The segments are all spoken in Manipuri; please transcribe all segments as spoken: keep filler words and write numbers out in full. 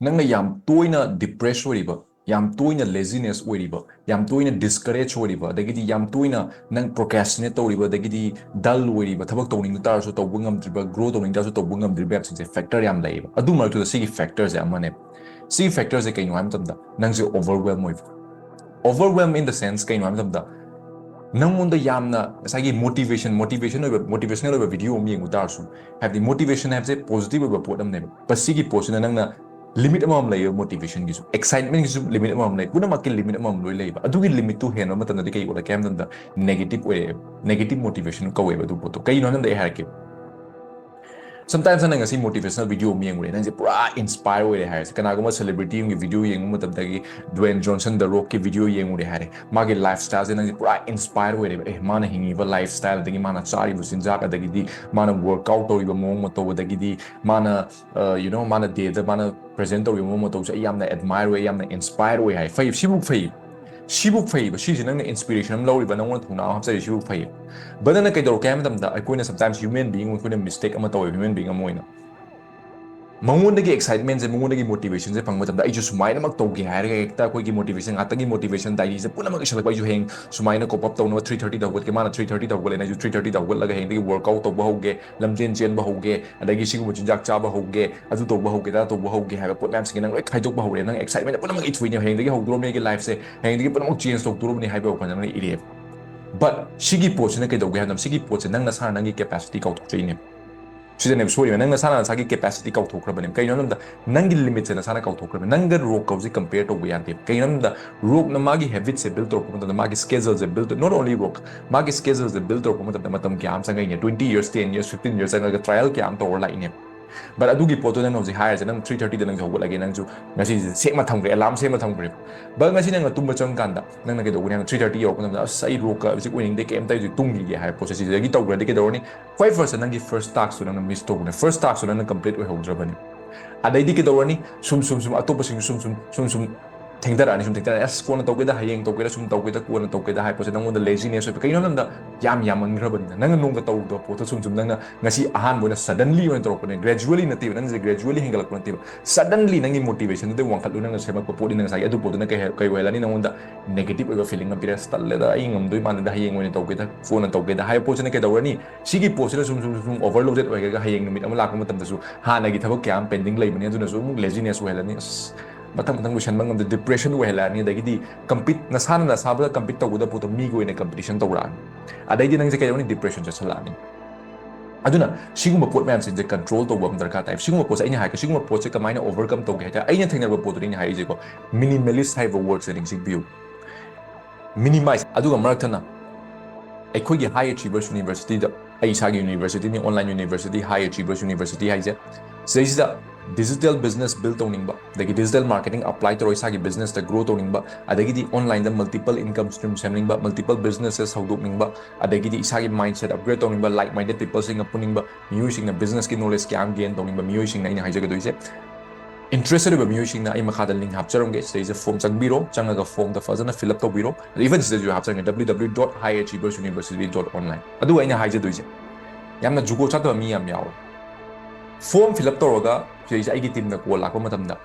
ꯅꯪꯅ ꯌꯥꯝ ꯇꯣꯏꯅ depress ꯑꯣꯏꯔꯤꯕ, ꯌꯥꯝ ꯇꯣꯏꯅ laziness ꯑꯣꯏꯔꯤꯕ, ꯌꯥꯝ ꯇꯣꯏꯅ discourage ꯑꯣꯏꯔꯤꯕ, ꯑꯗꯒꯤꯗꯤ ꯌꯥꯝ ꯇꯣꯏꯅ ꯅꯪ procrastinate ꯇꯧꯔꯤꯕ, ꯑꯗꯒꯤꯗꯤ dull ꯑꯣꯏꯔꯤꯕ, ꯊꯕꯛ ꯇꯧꯅꯤꯡꯕ ꯇꯥꯔꯁꯨ ꯇꯧꯕ ꯉꯝꯗ꯭ꯔꯤꯕ, grow ꯇꯧꯅꯤꯡ ꯇꯥꯔꯁꯨ ꯇꯧꯕ ꯉꯝꯗ꯭ꯔꯤꯕ ꯃꯌꯥꯝꯁꯤꯡꯁꯦ factor ꯌꯥꯝ ꯂꯩꯌꯦꯕ꯫ ꯑꯗꯨ ꯃꯔꯛꯇꯨꯗ ꯁꯤꯒꯤ factorꯁꯦ ꯑꯃꯅꯦ꯫ ꯁꯤꯒꯤ factorꯁꯦ ꯀꯩꯅꯣ ꯍꯥꯏꯕ ꯃꯇꯝꯗ ꯅꯪꯁꯦ overwhelm ꯑꯣꯏꯕ꯫ Overwhelm in the sense ꯀꯩꯅꯣ ꯍꯥꯏꯕ ꯃꯇꯝꯗ ꯅꯪꯉꯣꯟꯗ ꯌꯥꯝꯅ ꯉꯁꯥꯏꯒꯤ motivation, motivation ꯑꯣꯏꯕ, motivational ꯑꯣꯏꯕ video ꯑꯃ ꯌꯦꯡꯉꯨ ꯇꯥꯔꯁꯨ, ꯍꯥꯏꯕꯗꯤ motivation ꯍꯥꯏꯕꯁꯦ positive ꯑꯣꯏꯕ ꯄꯣꯠ ꯑꯃꯅꯦꯕ꯫ But ꯁꯤꯒꯤ ꯄꯣꯠꯁꯤꯅ ꯅꯪꯅ limit ꯑꯃꯃꯝ ꯂꯩꯌꯦꯕ motivationꯒꯤꯁꯨ, excitementꯒꯤꯁꯨ limit ꯑꯃꯃꯝ ꯂꯩ, ꯄꯨꯝꯅꯃꯛꯀꯤ limit ꯑꯃꯃꯝ ꯂꯣꯏ ꯂꯩꯌꯦꯕ꯫ ꯑꯗꯨꯒꯤ limitꯇꯨ ꯍꯦꯟꯕ ꯃꯇꯝꯗꯗꯤ ꯀꯩ ꯑꯣꯜꯂꯛꯀꯦ ꯍꯥꯏꯕ ꯃꯇꯝꯗ negative ꯑꯣꯏꯔꯛꯑꯦꯕ꯫ Negative motivation ꯀꯧꯋꯦꯕ ꯑꯗꯨ ꯄꯣꯠꯇꯣ꯫ ꯀꯩꯅꯣ ꯍꯥꯏꯕ ꯃꯇꯝꯗ ꯑꯩ ꯍꯥꯏꯔꯛꯀꯦ꯫ Sometimes ꯅꯪ ꯉꯁꯤ motivational video ꯑꯃ ꯌꯦꯡꯉꯨꯔꯦ, ꯅꯪꯁꯦ ꯄꯨꯔꯥ inspire ꯑꯣꯏꯔꯦ ꯍꯥꯏꯔꯁꯦ꯫ ꯀꯅꯥꯒꯨꯝꯕ celebrity ꯑꯃꯒꯤ video ꯌꯦꯡꯕ ꯃꯇꯝꯗꯒꯤ Dwayne Johnson, The Rockꯀꯤ video ꯌꯦꯡꯉꯨꯔꯦ ꯍꯥꯏꯔꯦ, ꯃꯥꯒꯤ lifestyleꯁꯦ ꯅꯪꯁꯦ ꯄꯨꯔꯥ inspire ꯑꯣꯏꯔꯦꯕ꯫ ꯑꯦ, ꯃꯥꯅ ꯍꯤꯡꯉꯤꯕ lifestyle, ꯑꯗꯒꯤ ꯃꯥꯅ ꯆꯥꯔꯤꯕ ꯆꯤꯟꯖꯥꯛ, ꯑꯗꯒꯤꯗꯤ ꯃꯥꯅ workout ꯇꯧꯔꯤꯕ ꯃꯑꯣꯡ ꯃꯇꯧ, ꯑꯗꯒꯤꯗꯤ ꯃꯥꯅ, ꯑ, you know, ꯃꯥꯅ dayꯗ ꯃꯥꯅ present ꯇꯧꯔꯤꯕ ꯃꯑꯣꯡ ꯃꯇꯧꯁꯦ ꯑꯩ ꯌꯥꯝꯅ admire ꯑꯣꯏ, ꯌꯥꯝꯅ inspire ꯑꯣꯏ ꯍꯥꯏ꯫ ꯐꯩ, ꯁꯤꯕꯨ ꯐꯩ, ꯁꯤꯕꯨ ꯐꯩꯕ꯫ ꯁꯤꯁꯦ ꯅꯪꯅ inspiration ꯑꯃ ꯂꯧꯔꯤꯕ, ꯅꯪꯉꯣꯟꯗ ꯊꯧꯅꯥ ꯑꯃ ꯍꯥꯞꯆꯔꯤ, ꯁꯤꯕꯨ ꯐꯩ꯫ But ꯅꯪꯅ ꯀꯩꯗꯧꯔꯛꯀꯦ ꯍꯥꯏꯕ ꯃꯇꯝꯗ, ꯑꯩꯈꯣꯏꯅ sometimes human being, ꯑꯩꯈꯣꯏꯅ mistake ꯑꯃ ꯇꯧꯋꯦ human being ꯑꯃ ꯑꯣꯏꯅ꯫ ꯃꯉꯣꯟꯗꯒꯤ excitementꯁꯦ, ꯃꯉꯣꯟꯗꯒꯤ motivationꯁꯦ ꯐꯪꯕ ꯃꯇꯝꯗ, ꯑꯩꯁꯨ ꯁꯨꯃꯥꯏꯅꯃꯛ ꯇꯧꯒꯦ ꯍꯥꯏꯔꯒ ꯍꯦꯛꯇ ꯑꯩꯈꯣꯏꯒꯤ motivation, ꯉꯥꯛꯇꯪꯒꯤ motivation diaryꯁꯦ ꯄꯨꯝꯅꯃꯛ ꯏꯁꯜꯂꯛꯄ, ꯑꯩꯁꯨ ꯍꯌꯦꯡ ꯁꯨꯃꯥꯏꯅ cope up ꯇꯧꯅꯕ three thirtyꯗ ꯍꯧꯒꯠꯀꯦ, ꯃꯥꯅ three thirtyꯗ ꯍꯧꯒꯠꯂꯦꯅ ꯑꯩꯁꯨ three thirtyꯗ ꯍꯧꯒꯠꯂꯒ ꯍꯌꯦꯡꯗꯒꯤ workout ꯇꯧꯕ ꯍꯧꯒꯦ, ꯂꯝꯖꯦꯟ ꯆꯦꯟꯕ ꯍꯧꯒꯦ, ꯑꯗꯒꯤ ꯁꯤꯒꯨꯝꯕ ꯆꯤꯟꯖꯥꯛ ꯆꯥꯕ ꯍꯧꯒꯦ, ꯑꯗꯨ ꯇꯧꯕ ꯍꯧꯒꯦ, ꯑꯗꯥ ꯇꯧꯕ ꯍꯧꯒꯦ ꯍꯥꯏꯕ ꯄꯣꯠ ꯃꯌꯥꯝꯁꯤꯡꯁꯦ ꯅꯪ ꯂꯣꯏ ꯈꯥꯏꯗꯣꯛꯄ ꯍꯧꯔꯦ꯫ ꯅꯪ excitementꯅ ꯄꯨꯝꯅꯃꯛ ꯏꯊꯨꯏꯅꯦ, ꯍꯌꯦꯡꯗꯒꯤ ꯍꯧꯗꯣꯔꯕꯅꯤ ꯑꯩꯒꯤ lifeꯁꯦ, ꯍꯌꯦꯡꯗꯒꯤ ꯄꯨꯝꯅꯃꯛ change ꯇꯧꯗꯣꯔꯕꯅꯤ ꯍꯥꯏꯕ ꯋꯥꯈꯜꯗ ꯅꯪꯅ ꯏꯔꯦꯕ꯫ But ꯁꯤꯒꯤ ꯄꯣꯠꯁꯤꯅ ꯀꯩꯗꯧꯒꯦ ꯍꯥꯏꯕꯗ, ꯁꯤꯒꯤ ꯄꯣꯠꯁꯦ ꯅꯪ ꯅꯁꯥꯅ ꯅꯪꯒꯤ capacity ꯀꯥꯎꯊꯣꯛꯆꯩꯅꯦꯕ꯫ ꯁꯤꯗꯅꯦꯕ ꯁꯣꯏꯔꯤꯕ, ꯅꯪ ꯅꯁꯥꯅ ꯅꯁꯥꯒꯤ capacity ꯀꯥꯎꯊꯣꯛꯈ꯭ꯔꯕꯅꯦꯕ꯫ ꯀꯩꯅꯣ ꯍꯥꯏꯕꯗ, ꯅꯪꯒꯤ limitꯁꯦ ꯅꯁꯥꯅ ꯀꯥꯎꯊꯣꯛꯈ꯭ꯔꯕꯅꯦ꯫ ꯅꯪꯒ Rockꯀ ꯍꯧꯖꯤꯛ compare ꯇꯧꯕ ꯌꯥꯗꯦꯕ꯫ ꯀꯩꯅꯣ ꯍꯥꯏꯕꯗ, Rockꯅ ꯃꯥꯒꯤ habitꯁꯦ build ꯇꯧꯔꯛꯄ ꯃꯇꯝꯗ, ꯃꯥꯒꯤ scheduleꯁꯦ build, not only Rock, ꯃꯥꯒꯤ scheduleꯁꯦ build ꯇꯧꯔꯛꯄ ꯃꯇꯝꯗ ꯃꯇꯝ ꯀꯌꯥ ꯑꯃ ꯆꯪꯉꯛꯏꯅꯦ, twenty years, ten years, fifteen years ꯆꯪꯉꯒ trial ꯀꯌꯥ ꯑꯃ ꯇꯧꯔ ꯂꯥꯛꯏꯅꯦꯕ꯫ But ꯑꯗꯨꯒꯤ ꯄꯣꯠꯇꯣ ꯅꯪ ꯍꯧꯖꯤꯛ ꯍꯥꯏꯔꯤꯁꯦ, ꯅꯪ three thirtyꯗ ꯅꯪꯁꯨ ꯍꯧꯒꯠꯂꯒꯦ, ꯅꯪꯁꯨ ꯉꯁꯤꯁꯦ ꯁꯦꯝꯃ ꯊꯝꯈ꯭ꯔꯦ, alarm ꯁꯦꯝꯃ ꯊꯝꯈ꯭ꯔꯦ꯫ But ꯉꯁꯤ ꯅꯪꯅ ꯇꯨꯝꯕ ꯆꯪꯀꯥꯟꯗ ꯅꯪꯅ ꯀꯩꯗꯧꯒꯅꯤ ꯍꯥꯏꯕꯗ, three thirty ꯌꯧꯔꯛꯄ ꯃꯇꯝꯗ, "ꯑꯁ, ꯑꯩ Rockꯀ ꯍꯧꯖꯤꯛ ꯑꯣꯏꯅꯤꯡꯗꯦ, ꯀꯩꯝꯇ ꯑꯩ ꯍꯧꯖꯤꯛ ꯇꯨꯝꯈꯤꯒꯦ" ꯍꯥꯏꯕ ꯄꯣꯠꯁꯦ ꯁꯤꯗꯒꯤ ꯇꯧꯈ꯭ꯔꯗꯤ ꯀꯩꯗꯧꯔꯅꯤ? ꯈ꯭ꯋꯥꯏ firstꯇ ꯅꯪꯒꯤ first taskꯇꯣ ꯅꯪꯅ miss ꯇꯧꯕꯅꯦ, first taskꯇꯣ ꯅꯪꯅ complete ꯑꯣꯏꯍꯧꯗ꯭ꯔꯕꯅꯤ꯫ ꯑꯗꯩꯗꯤ ꯀꯩꯗꯧꯔꯅꯤ? ꯁꯨꯝ, ꯁꯨꯝ, ꯁꯨꯝ, ꯑꯇꯣꯞꯄꯁꯤꯡꯁꯨ ꯁꯨꯝ, ꯁꯨꯝ, ꯁꯨꯝ, ꯁꯨꯝ, ꯊꯦꯡꯊꯔꯛꯑꯅꯤ, ꯁꯨꯝ ꯊꯦꯡꯊꯔꯛꯑꯅꯤ꯫ ꯑꯁ, ꯀꯣꯟꯅ ꯇꯧꯒꯦꯗ, ꯍꯌꯦꯡ ꯇꯧꯒꯦꯗ, ꯁꯨꯝ ꯇꯧꯒꯦꯗ, ꯀꯣꯟꯅ ꯇꯧꯒꯦꯗ ꯍꯥꯏ ꯄꯣꯠꯁꯦ ꯅꯪꯉꯣꯟꯗ laziness ꯑꯣꯏꯕ꯫ ꯀꯩꯒꯤꯅꯣ ꯍꯥꯏꯕ ꯃꯇꯝꯗ ꯌꯥꯝ ꯌꯥꯝꯃꯟꯈ꯭ꯔꯕꯅꯤꯅ꯫ ꯅꯪꯅ ꯅꯣꯡꯃ ꯇꯧꯔꯨꯗꯕ ꯄꯣꯠꯇꯣ ꯁꯨꯝ ꯁꯨꯝ ꯅꯪꯅ ꯉꯁꯤ ꯑꯍꯥꯟꯕ ꯑꯣꯏꯅ suddenly ꯑꯣꯏꯅ ꯇꯧꯔꯛꯄꯅꯦ, gradually ꯅꯠꯇꯦꯕ, ꯅꯪꯁꯦ gradually ꯍꯦꯟꯒꯠꯂꯛꯄ ꯅꯠꯇꯦꯕ, suddenly ꯅꯪꯒꯤ motivation ꯗꯨꯗꯩ ꯋꯥꯡꯈꯠꯂꯨ꯫ ꯅꯪꯅ ꯁꯦꯝꯃꯛꯄ ꯄꯣꯠꯅꯤꯅ ꯉꯁꯥꯏꯒꯤ ꯑꯗꯨ ꯄꯣꯠꯇꯨꯅ ꯀꯩ ꯍꯥꯏ-, ꯀꯩ ꯑꯣꯏꯍꯜꯂꯅꯤ? ꯅꯪꯉꯣꯟꯗ negative ꯑꯣꯏꯕ feeling ꯑꯃ ꯄꯤꯔꯛꯑꯦ꯫ "ꯑꯁ, ꯇꯜꯂꯦꯗ, ꯑꯩ ꯉꯝꯗꯣꯏ ꯃꯥꯟꯗꯦꯗ, ꯍꯌꯦꯡ ꯑꯣꯏꯅ ꯇꯧꯒꯦꯗ, ꯀꯣꯟꯅ ꯇꯧꯒꯦꯗ" ꯍꯥꯏꯕ ꯄꯣꯠꯁꯤꯅ ꯀꯩꯗꯧꯔꯅꯤ? ꯁꯤꯒꯤ ꯄꯣꯠꯁꯤꯅ ꯁꯨꯝ ꯁꯨꯝ ꯁꯨꯝ overloaded ꯑꯣꯏꯔꯒ ꯍꯌꯦꯡ ꯅꯨꯃꯤꯠ ꯑꯃ ꯂꯥꯛꯄ ꯃꯇꯝꯗꯁꯨ ꯍꯥꯟꯅꯒꯤ ꯊꯕꯛ ꯀꯌꯥ ꯑꯃ pending ꯂꯩꯕꯅꯤ, ꯑꯗꯨꯅꯁꯨ ꯑꯃꯨꯛ laziness ꯑꯣꯏꯍꯜꯂꯅꯤ꯫ "ꯑꯁ, ꯃꯊꯪ ꯃꯊꯪ ꯂꯣꯏꯁꯟꯕ ꯉꯝꯗꯦ", depression ꯑꯣꯏꯍꯜꯂꯛꯑꯅꯤ꯫ ꯑꯗꯒꯤꯗꯤ compete, ꯅꯁꯥꯅ ꯅꯁꯥꯕꯗ compete ꯇꯧꯒꯗꯕ ꯄꯣꯠꯇꯣ ꯃꯤꯒꯤ ꯑꯣꯏꯅ competition ꯇꯧꯔꯛꯑꯅꯤ꯫ ꯑꯗꯩꯗꯤ ꯅꯪꯁꯦ ꯀꯩꯗꯧꯅꯤ? Depression ꯆꯠꯁꯜꯂꯛꯑꯅꯤ꯫ ꯑꯗꯨꯅ ꯁꯤꯒꯨꯝꯕ ꯄꯣꯠ ꯃꯌꯥꯝꯁꯤꯡꯁꯦ control ꯇꯧꯕ ꯑꯃ ꯗꯔꯀꯥꯔ ꯇꯥꯏ꯫ ꯁꯤꯒꯨꯝꯕ ꯄꯣꯠꯁꯦ ꯑꯩꯅ ꯍꯥꯏꯒꯦ, ꯁꯤꯒꯨꯝꯕ ꯄꯣꯠꯁꯦ ꯀꯃꯥꯏꯅ overcome ꯇꯧꯒꯦ ꯍꯥꯏ ꯇꯥꯔꯦ, ꯑꯩꯅ ꯊꯦꯡꯅꯕ ꯄꯣꯠꯇꯨꯅꯤ ꯑꯩꯅ ꯍꯥꯏꯔꯤꯁꯦꯀꯣ꯫ Minimalist ꯍꯥꯏꯕ word ꯁꯦ ꯅꯤꯡꯁꯤꯡꯕꯤꯌꯨ꯫ Minimize꯫ ꯑꯗꯨꯒ ꯃꯔꯛ ꯊꯠꯅ ꯑꯩꯈꯣꯏꯒꯤ High Achievers University ꯗ, ꯑꯩ ꯏꯁꯥꯒꯤ university ꯅꯤ, online university, High Achievers University ꯍꯥꯏꯁꯦ, ꯁꯤꯗꯩꯁꯤꯗ digital business build ꯇꯧꯅꯤꯡꯕ, ꯑꯗꯒꯤ digital marketing apply ꯇꯧꯔꯒ ꯏꯁꯥꯒꯤ business ꯇ grow ꯇꯧꯅꯤꯡꯕ, ꯑꯗꯒꯤꯗꯤ online ꯗ multiple income stream ꯁꯦꯝꯅꯤꯡꯕ, multiple businesses ꯍꯧꯗꯣꯛꯅꯤꯡꯕ, ꯑꯗꯒꯤꯗꯤ ꯏꯁꯥꯒꯤ mindset upgrade ꯇꯧꯅꯤꯡꯕ, like minded people ꯁꯤꯡꯒ ꯄꯨꯅꯤꯡꯕ, ꯃꯤꯑꯣꯏꯁꯤꯡꯅ business ꯀꯤ knowledge ꯀꯌꯥ ꯑꯃ gain ꯇꯧꯅꯤꯡꯕ ꯃꯤꯑꯣꯏꯁꯤꯡꯅ ꯑꯩꯅ ꯍꯥꯏꯖꯒꯗꯣꯏꯁꯦ꯫ Interested ꯑꯣꯏꯕ ꯃꯤꯑꯣꯏꯁꯤꯡꯅ ꯑꯩ ꯃꯈꯥꯗ link ꯍꯥꯞꯆꯔꯝꯒꯦ, ꯁꯤꯗꯩꯁꯤꯗ form ꯆꯪꯕꯤꯔꯣ, ꯆꯪꯉꯒ form ꯗ ꯐꯖꯅ fill up ꯇꯧꯕꯤꯔꯣ꯫ ꯑꯗ even ꯁꯤꯗꯁꯨ ꯍꯥꯞꯆꯔꯝꯒꯦ, W W W dot high achievers university dot online꯫ ꯑꯗꯨꯒ ꯑꯩꯅ ꯍꯥꯏꯖꯗꯣꯏꯁꯦ, ꯌꯥꯝꯅ ꯖꯨꯒꯣꯠ ꯆꯥꯗꯕ ꯃꯤ ꯌꯥꯝ ꯌꯥꯎꯋꯦ꯫ Form fill up ꯇꯧꯔꯒ ꯁꯤꯗꯩꯁꯤꯗ ꯑꯩꯒꯤ team ꯗ call ꯂꯥꯛꯄ ꯃꯇꯝꯗ,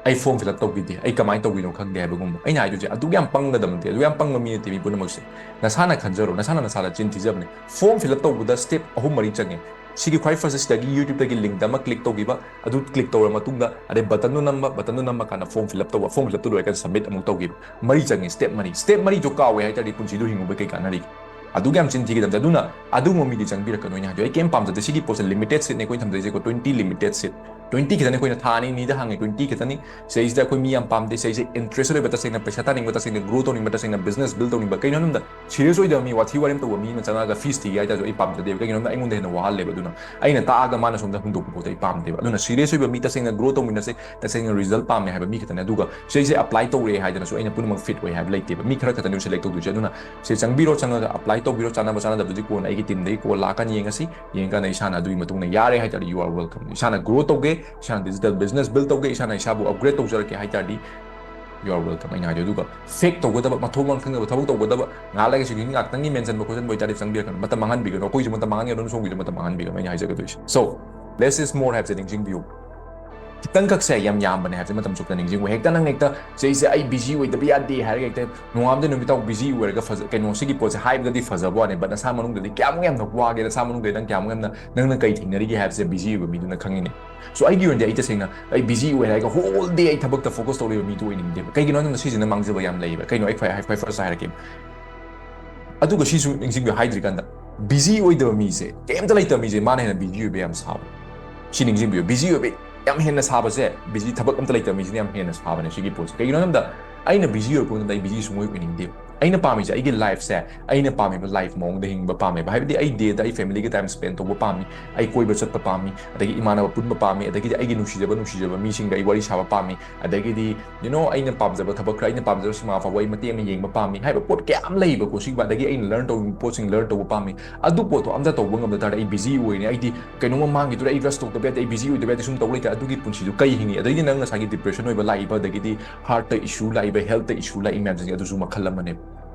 "ꯑꯩ form fill up ꯇꯧꯈꯤꯗꯦ, ꯑꯩ ꯀꯃꯥꯏꯅ ꯇꯧꯗꯣꯏꯅꯣ ꯈꯪꯗꯦ" ꯍꯥꯏꯕꯒꯨꯝꯕ꯫ ꯑꯩꯅ ꯍꯥꯏꯗꯣꯏꯁꯦ, ꯑꯗꯨꯛ ꯌꯥꯝ ꯄꯪꯒꯗꯕ ꯅꯠꯇꯦ, ꯑꯗꯨꯛ ꯌꯥꯝ ꯄꯪꯕ ꯃꯤ ꯅꯠꯇꯦ ꯃꯤ ꯄꯨꯝꯅꯃꯛꯁꯦ꯫ ꯅꯁꯥꯅ ꯈꯟꯖꯔꯣ, ꯅꯁꯥꯅ ꯅꯁꯥꯗ ꯆꯤꯟ ꯊꯤꯖꯕꯅꯦ꯫ Form fill up ꯇꯧꯕꯗ step ꯑꯍꯨꯝ ꯃꯔꯤ ꯆꯪꯉꯦ꯫ ꯁꯤꯒꯤ ꯈ꯭ꯋꯥꯏ first ꯁꯤꯗꯒꯤ YouTube ꯇꯒꯤ link ꯑꯃ click ꯇꯧꯈꯤꯕ, ꯑꯗꯨ click ꯇꯧꯔ ꯃꯇꯨꯡꯗ ꯑꯗꯩ button ꯗꯨ ꯅꯝꯕ, button ꯗꯨ ꯅꯝꯃ ꯀꯥꯟꯗ form fill up ꯇꯧꯕ, form fill up ꯇꯨ ꯂꯣꯏꯔꯀꯥꯟꯗ submit ꯑꯃꯨꯛ ꯇꯧꯈꯤꯕ, ꯃꯔꯤ ꯆꯪꯉꯦ, step ꯃꯔꯤ꯫ Step ꯃꯔꯤꯗꯣ ꯀꯥꯎꯋꯦ ꯍꯥꯏ ꯇꯥꯔꯗꯤ ꯄꯨꯟꯁꯤꯗꯣ ꯍꯤꯡꯉꯨꯕ ꯀꯩ ꯀꯥꯟꯅꯔꯤꯒꯦ? ꯑꯗꯨꯛ ꯌꯥꯝ ꯆꯤꯟ ꯊꯤꯒꯗꯕꯗ꯫ ꯑꯗꯨꯅ ꯑꯗꯨꯒꯨꯝꯕ ꯃꯤꯗꯤ ꯆꯪꯕꯤꯔꯛꯀꯅꯨ꯫ ꯑꯩꯅ ꯍꯥꯏꯗꯣ, ꯑꯩ ꯀꯩꯝ ꯄꯥꯝꯖꯗꯦ꯫ ꯁꯤꯒꯤ ꯄꯣꯠꯁꯦ limited seat ꯅꯦ ꯑꯩꯈꯣꯏꯅ ꯊꯝꯖꯩꯁꯦꯀꯣ, twenty limited seat꯫ Twenty ꯈꯤꯇꯅꯤ ꯑꯩꯈꯣꯏꯅ ꯊꯥ ꯑꯅꯤ ꯑꯅꯤꯗ ꯍꯥꯡꯉꯤ, twenty ꯈꯤꯇꯅꯤ꯫ ꯁꯤꯗꯩꯁꯤꯗ ꯑꯩꯈꯣꯏ ꯃꯤ ꯌꯥꯝ ꯄꯥꯝꯗꯦ, ꯁꯤꯗꯩꯁꯦ interested ꯑꯣꯏꯕ, ꯇꯁꯦꯡꯅ ꯄꯩꯁꯥ ꯇꯥꯅꯤꯡꯕ, ꯇꯁꯦꯡꯅ grow ꯇꯧꯅꯤꯡꯕ, ꯇꯁꯦꯡꯅ business build ꯇꯧꯅꯤꯡꯕ꯫ ꯀꯩꯅꯣ ꯍꯥꯏꯕꯗ serious ꯑꯣꯏꯗꯕ ꯃꯤ, ꯋꯥꯊꯤ ꯋꯥꯔꯦꯝ ꯇꯧꯕ ꯃꯤ ꯑꯃ ꯆꯪꯉꯛꯑꯒ fees ꯊꯤꯒꯦ ꯍꯥꯏ ꯇꯥꯔꯁꯨ ꯑꯩ ꯄꯥꯝꯖꯗꯦꯕ꯫ ꯀꯩꯒꯤꯅꯣ ꯍꯥꯏꯕꯗ ꯑꯩꯉꯣꯟꯗ ꯍꯦꯟꯅ ꯋꯥꯍꯜꯂꯦꯕ꯫ ꯑꯗꯨꯅ ꯑꯩꯅ ꯇꯥꯛꯑꯒ ꯃꯥꯅ ꯁꯣꯝꯗ ꯍꯨꯟꯗꯣꯛꯄ ꯄꯣꯠꯇꯣ ꯑꯩ ꯄꯥꯝꯗꯦꯕ꯫ ꯑꯗꯨꯅ serious ꯑꯣꯏꯕ ꯃꯤ, ꯇꯁꯦꯡꯅ grow ꯇꯧꯃꯤꯟꯅꯁꯦ, ꯇꯁꯦꯡꯅ result ꯄꯥꯝꯃꯦ ꯍꯥꯏꯕ ꯃꯤ ꯈꯛꯇꯅꯦ꯫ ꯑꯗꯨꯒ ꯁꯤꯗꯩꯁꯦ apply ꯇꯧꯔꯦ ꯍꯥꯏꯗꯅꯁꯨ ꯑꯩꯅ ꯄꯨꯝꯅꯃꯛ fit ꯑꯣꯏ ꯍꯥꯏꯕ ꯂꯩꯇꯦꯕ꯫ ꯃꯤ ꯈꯔ ꯈꯛꯇꯅꯦꯕ select ꯇꯧꯗꯣꯏꯁꯦ꯫ ꯑꯗꯨꯅ ꯁꯤ ꯆꯪꯕꯤꯔꯣ, ꯆꯪꯉꯒ apply ꯇꯧꯕꯤꯔꯣ꯫ ꯆꯥꯟꯅꯕ ꯆꯥꯟꯅꯗꯕꯗꯨꯗꯤ ꯀꯣꯟꯅ ꯑꯩꯒꯤ team ꯗꯒꯤ call ꯂꯥꯛꯀꯅꯤ, ꯌꯦꯡꯉꯁꯤ꯫ ꯌꯦꯡꯉꯀꯥꯟꯗ ꯏꯁꯥꯅ ꯑꯗꯨꯒꯤ ꯃꯇꯨꯡꯗ ꯌꯥꯔꯦ ꯍꯥꯏ ꯇꯥꯔꯗꯤ you are welcome꯫ ꯏꯁꯥꯅ grow ꯇꯧꯒꯦ, ꯏꯁꯥꯅ digital business build ꯇꯧꯒꯦ, ꯏꯁꯥꯅ ꯏꯁꯥꯕꯨ upgrade ꯇꯧꯖꯔꯛꯀꯦ ꯍꯥꯏ ꯇꯥꯔꯗꯤ You are welcome ꯑꯩꯅ ꯍꯥꯏꯗꯣꯏ꯫ ꯑꯗꯨꯒ fake ꯇꯧꯒꯗꯕ, ꯃꯊꯣꯡ ꯃꯔꯝ ꯈꯪꯗꯕ ꯊꯕꯛ ꯇꯧꯒꯗꯕ, ꯉꯥꯏꯍꯥꯛ ꯂꯩꯒ ꯁꯤꯒꯤ ꯉꯥꯛꯇꯪꯒꯤ mentionꯕ ꯈꯣꯠꯆꯟꯕ ꯑꯣꯏꯇꯥꯔꯗꯤ ꯆꯪꯕꯤꯔꯛꯀꯅꯨ꯫ ꯃꯇꯝ ꯃꯥꯡꯍꯟꯕꯤꯒꯅꯨ, ꯑꯩꯈꯣꯏꯁꯨ ꯃꯇꯝ ꯃꯥꯡꯍꯟꯒꯅꯨ, ꯁꯣꯝꯒꯤꯁꯨ ꯃꯇꯝ ꯃꯥꯡꯍꯟꯕꯤꯒꯅꯨ ꯑꯩꯅ ꯍꯥꯏꯖꯒꯗꯣꯏꯁꯦ꯫ So less is more ꯍꯥꯏꯕꯁꯦ ꯅꯤꯡꯁꯤꯡꯕꯤꯌꯨ꯫ ꯈꯤꯇꯪꯈꯛꯁꯦ ꯌꯥꯝ ꯌꯥꯝꯕꯅꯦ ꯍꯥꯏꯕꯁꯦ ꯃꯇꯝ ꯆꯨꯞꯇ ꯅꯤꯡꯁꯤꯡꯉꯨ꯫ ꯍꯦꯛꯇ ꯅꯪ ꯍꯦꯛꯇ ꯆꯍꯤꯁꯦ ꯑꯩ busy ꯑꯣꯏꯗꯕ ꯌꯥꯗꯦ ꯍꯥꯏꯔꯒ ꯍꯦꯛꯇ ꯅꯣꯡꯉꯥꯝꯗꯩ ꯅꯨꯃꯤꯠ ꯇꯥꯕ busy ꯑꯣꯏꯔꯒ ꯐꯖ-, ꯀꯩꯅꯣ, ꯁꯤꯒꯤ ꯄꯣꯠꯁꯦ ꯍꯥꯏꯕꯗꯗꯤ ꯐꯖꯕ ꯋꯥꯅꯦ, but ꯅꯁꯥ ꯃꯅꯨꯡꯗꯗꯤ ꯀꯌꯥꯃꯨꯛ ꯌꯥꯝꯅ ꯋꯥꯒꯦ, ꯅꯁꯥ ꯃꯅꯨꯡꯗꯗꯤ ꯅꯪ ꯀꯌꯥꯃꯨꯛ ꯌꯥꯝꯅ ꯅꯪꯅ ꯀꯩ ꯊꯦꯡꯅꯔꯤꯒꯦ ꯍꯥꯏꯕꯁꯦ busy ꯑꯣꯏꯕ ꯃꯤꯗꯨꯅ ꯈꯪꯉꯤꯅꯦ꯫ So ꯑꯩꯒꯤ ꯑꯣꯏꯅꯗꯤ ꯑꯩ ꯇꯁꯦꯡꯅ ꯑꯩ busy ꯑꯣꯏ ꯍꯥꯏꯔꯒ whole day ꯑꯩ ꯊꯕꯛꯇ focus ꯇꯧ ꯂꯩꯕ ꯃꯤꯗꯨ ꯑꯣꯏꯅꯤꯡꯗꯦꯕ꯫ ꯀꯩꯒꯤꯅꯣ ꯍꯥꯏꯕ ꯃꯇꯝꯗ ꯁꯤꯁꯤꯅ ꯃꯥꯡꯖꯕ ꯌꯥꯝ ꯂꯩꯌꯦꯕ꯫ ꯀꯩꯅꯣ ꯑꯩ ꯈ꯭ꯋꯥꯏ, ꯈ꯭ꯋꯥꯏ first ꯍꯥꯏꯔꯛꯀꯦ꯫ ꯑꯗꯨꯒ ꯁꯤꯁꯨ ꯅꯤꯡꯁꯤꯡꯕꯤꯌꯨ, ꯍꯥꯏꯗ꯭ꯔꯤꯀꯥꯟꯗ busy ꯑꯣꯏꯗꯕ ꯃꯤꯁꯦ, ꯀꯩꯝꯇ ꯂꯩꯇꯕ ꯃꯤꯁꯦ ꯃꯥꯅ ꯍꯦꯟꯅ busy ꯑꯣꯏꯕ ꯌꯥꯝ ꯁꯥꯕ꯫ ꯁꯤ ꯅꯤꯡꯁꯤꯡꯕꯤꯌꯨ, busy ꯑꯣꯏꯕ ꯌꯥꯝ ꯍꯦꯟꯅ ꯁꯥꯕꯁꯦ, busy, ꯊꯕꯛ ꯑꯝꯇ ꯂꯩꯇꯕ ꯃꯤꯁꯤꯅ ꯌꯥꯝ ꯍꯦꯟꯅ ꯁꯥꯕꯅꯦ ꯁꯤꯒꯤ ꯄꯣꯠꯁꯦ꯫ ꯀꯩꯒꯤꯅꯣ ꯍꯥꯏꯕꯗ ꯑꯩꯅ busy ꯑꯣꯏꯔꯛꯄ ꯃꯇꯝꯗ ꯑꯩ busy ꯁꯨꯡꯑꯣꯏ ꯑꯣꯏꯅꯤꯡꯗꯦꯕ꯫ ꯑꯩꯅ ꯄꯥꯝꯃꯤꯁꯦ ꯑꯩꯒꯤ lifeꯁꯦ, ꯑꯩꯅ ꯄꯥꯝꯃꯤꯕ life ꯃꯑꯣꯡꯗ ꯍꯤꯡꯕ ꯄꯥꯝꯃꯦꯕ꯫ ꯍꯥꯏꯕꯗꯤ ꯑꯩ dayꯗ ꯑꯩ familyꯒ time spend ꯇꯧꯕ ꯄꯥꯝꯃꯤ, ꯑꯩ ꯀꯣꯏꯕ ꯆꯠꯄ ꯄꯥꯝꯃꯤ, ꯑꯗꯒꯤ ꯏꯃꯥꯟꯅꯕ ꯄꯨꯟꯕ ꯄꯥꯝꯃꯤ, ꯑꯗꯒꯤꯗꯤ ꯑꯩꯒꯤ ꯅꯨꯡꯁꯤꯖꯕ ꯅꯨꯡꯁꯤꯖꯕ ꯃꯤꯁꯤꯡꯒ ꯑꯩ ꯋꯥꯔꯤ ꯁꯥꯕ ꯄꯥꯝꯃꯤ, ꯑꯗꯒꯤꯗꯤ you know ꯑꯩꯅ ꯄꯥꯝꯖꯕ ꯊꯕꯛ ꯈꯔ, ꯑꯩꯅ ꯄꯥꯝꯖꯕ ꯁꯤꯃꯥ ꯐꯥꯎꯕ ꯑꯩ ꯃꯇꯦꯛ ꯑꯃ ꯌꯦꯡꯕ ꯄꯥꯝꯃꯤ ꯍꯥꯏꯕ ꯄꯣꯠ ꯀꯌꯥ ꯑꯃ ꯂꯩꯌꯦꯕꯀꯣ꯫ ꯁꯤꯒꯤ ꯑꯗꯒꯤ ꯑꯩꯅ learn ꯇꯧꯅꯤꯡꯕ ꯄꯣꯠꯁꯤꯡ learn ꯇꯧꯕ ꯄꯥꯝꯃꯤ꯫ ꯑꯗꯨ ꯄꯣꯠꯇꯣ ꯑꯝꯇ ꯇꯧꯕ ꯉꯝꯗ ꯇꯥꯔꯗꯤ ꯑꯩ busy ꯑꯣꯏꯅꯤ, ꯑꯩꯗꯤ ꯀꯩꯅꯣꯝꯃ ꯃꯥꯡꯈꯤꯗꯣꯔꯦ, ꯑꯩ rush ꯇꯧꯗꯕ ꯌꯥꯗꯦ, ꯑꯩ busy ꯑꯣꯏꯗꯕ ꯌꯥꯗꯦ, ꯁꯨꯝ ꯇꯧ ꯂꯩꯇꯥꯔꯗꯤ ꯑꯗꯨꯒꯤ ꯄꯨꯟꯁꯤꯗꯣ ꯀꯩ ꯍꯤꯡꯉꯤ? ꯑꯗꯩꯗꯤ ꯅꯪ ꯉꯁꯥꯏꯒꯤ depression ꯑꯣꯏꯕ ꯂꯥꯛꯏꯕ, ꯑꯗꯒꯤꯗꯤ heartꯇ issue ꯂꯥꯛꯏꯕ, healthꯇ issue ꯂꯥꯛꯏ ꯃꯌꯥꯝꯁꯤꯡꯁꯦ ꯑꯗꯨꯁꯨ ꯃꯈꯜ ꯑꯃꯅꯦꯕ꯫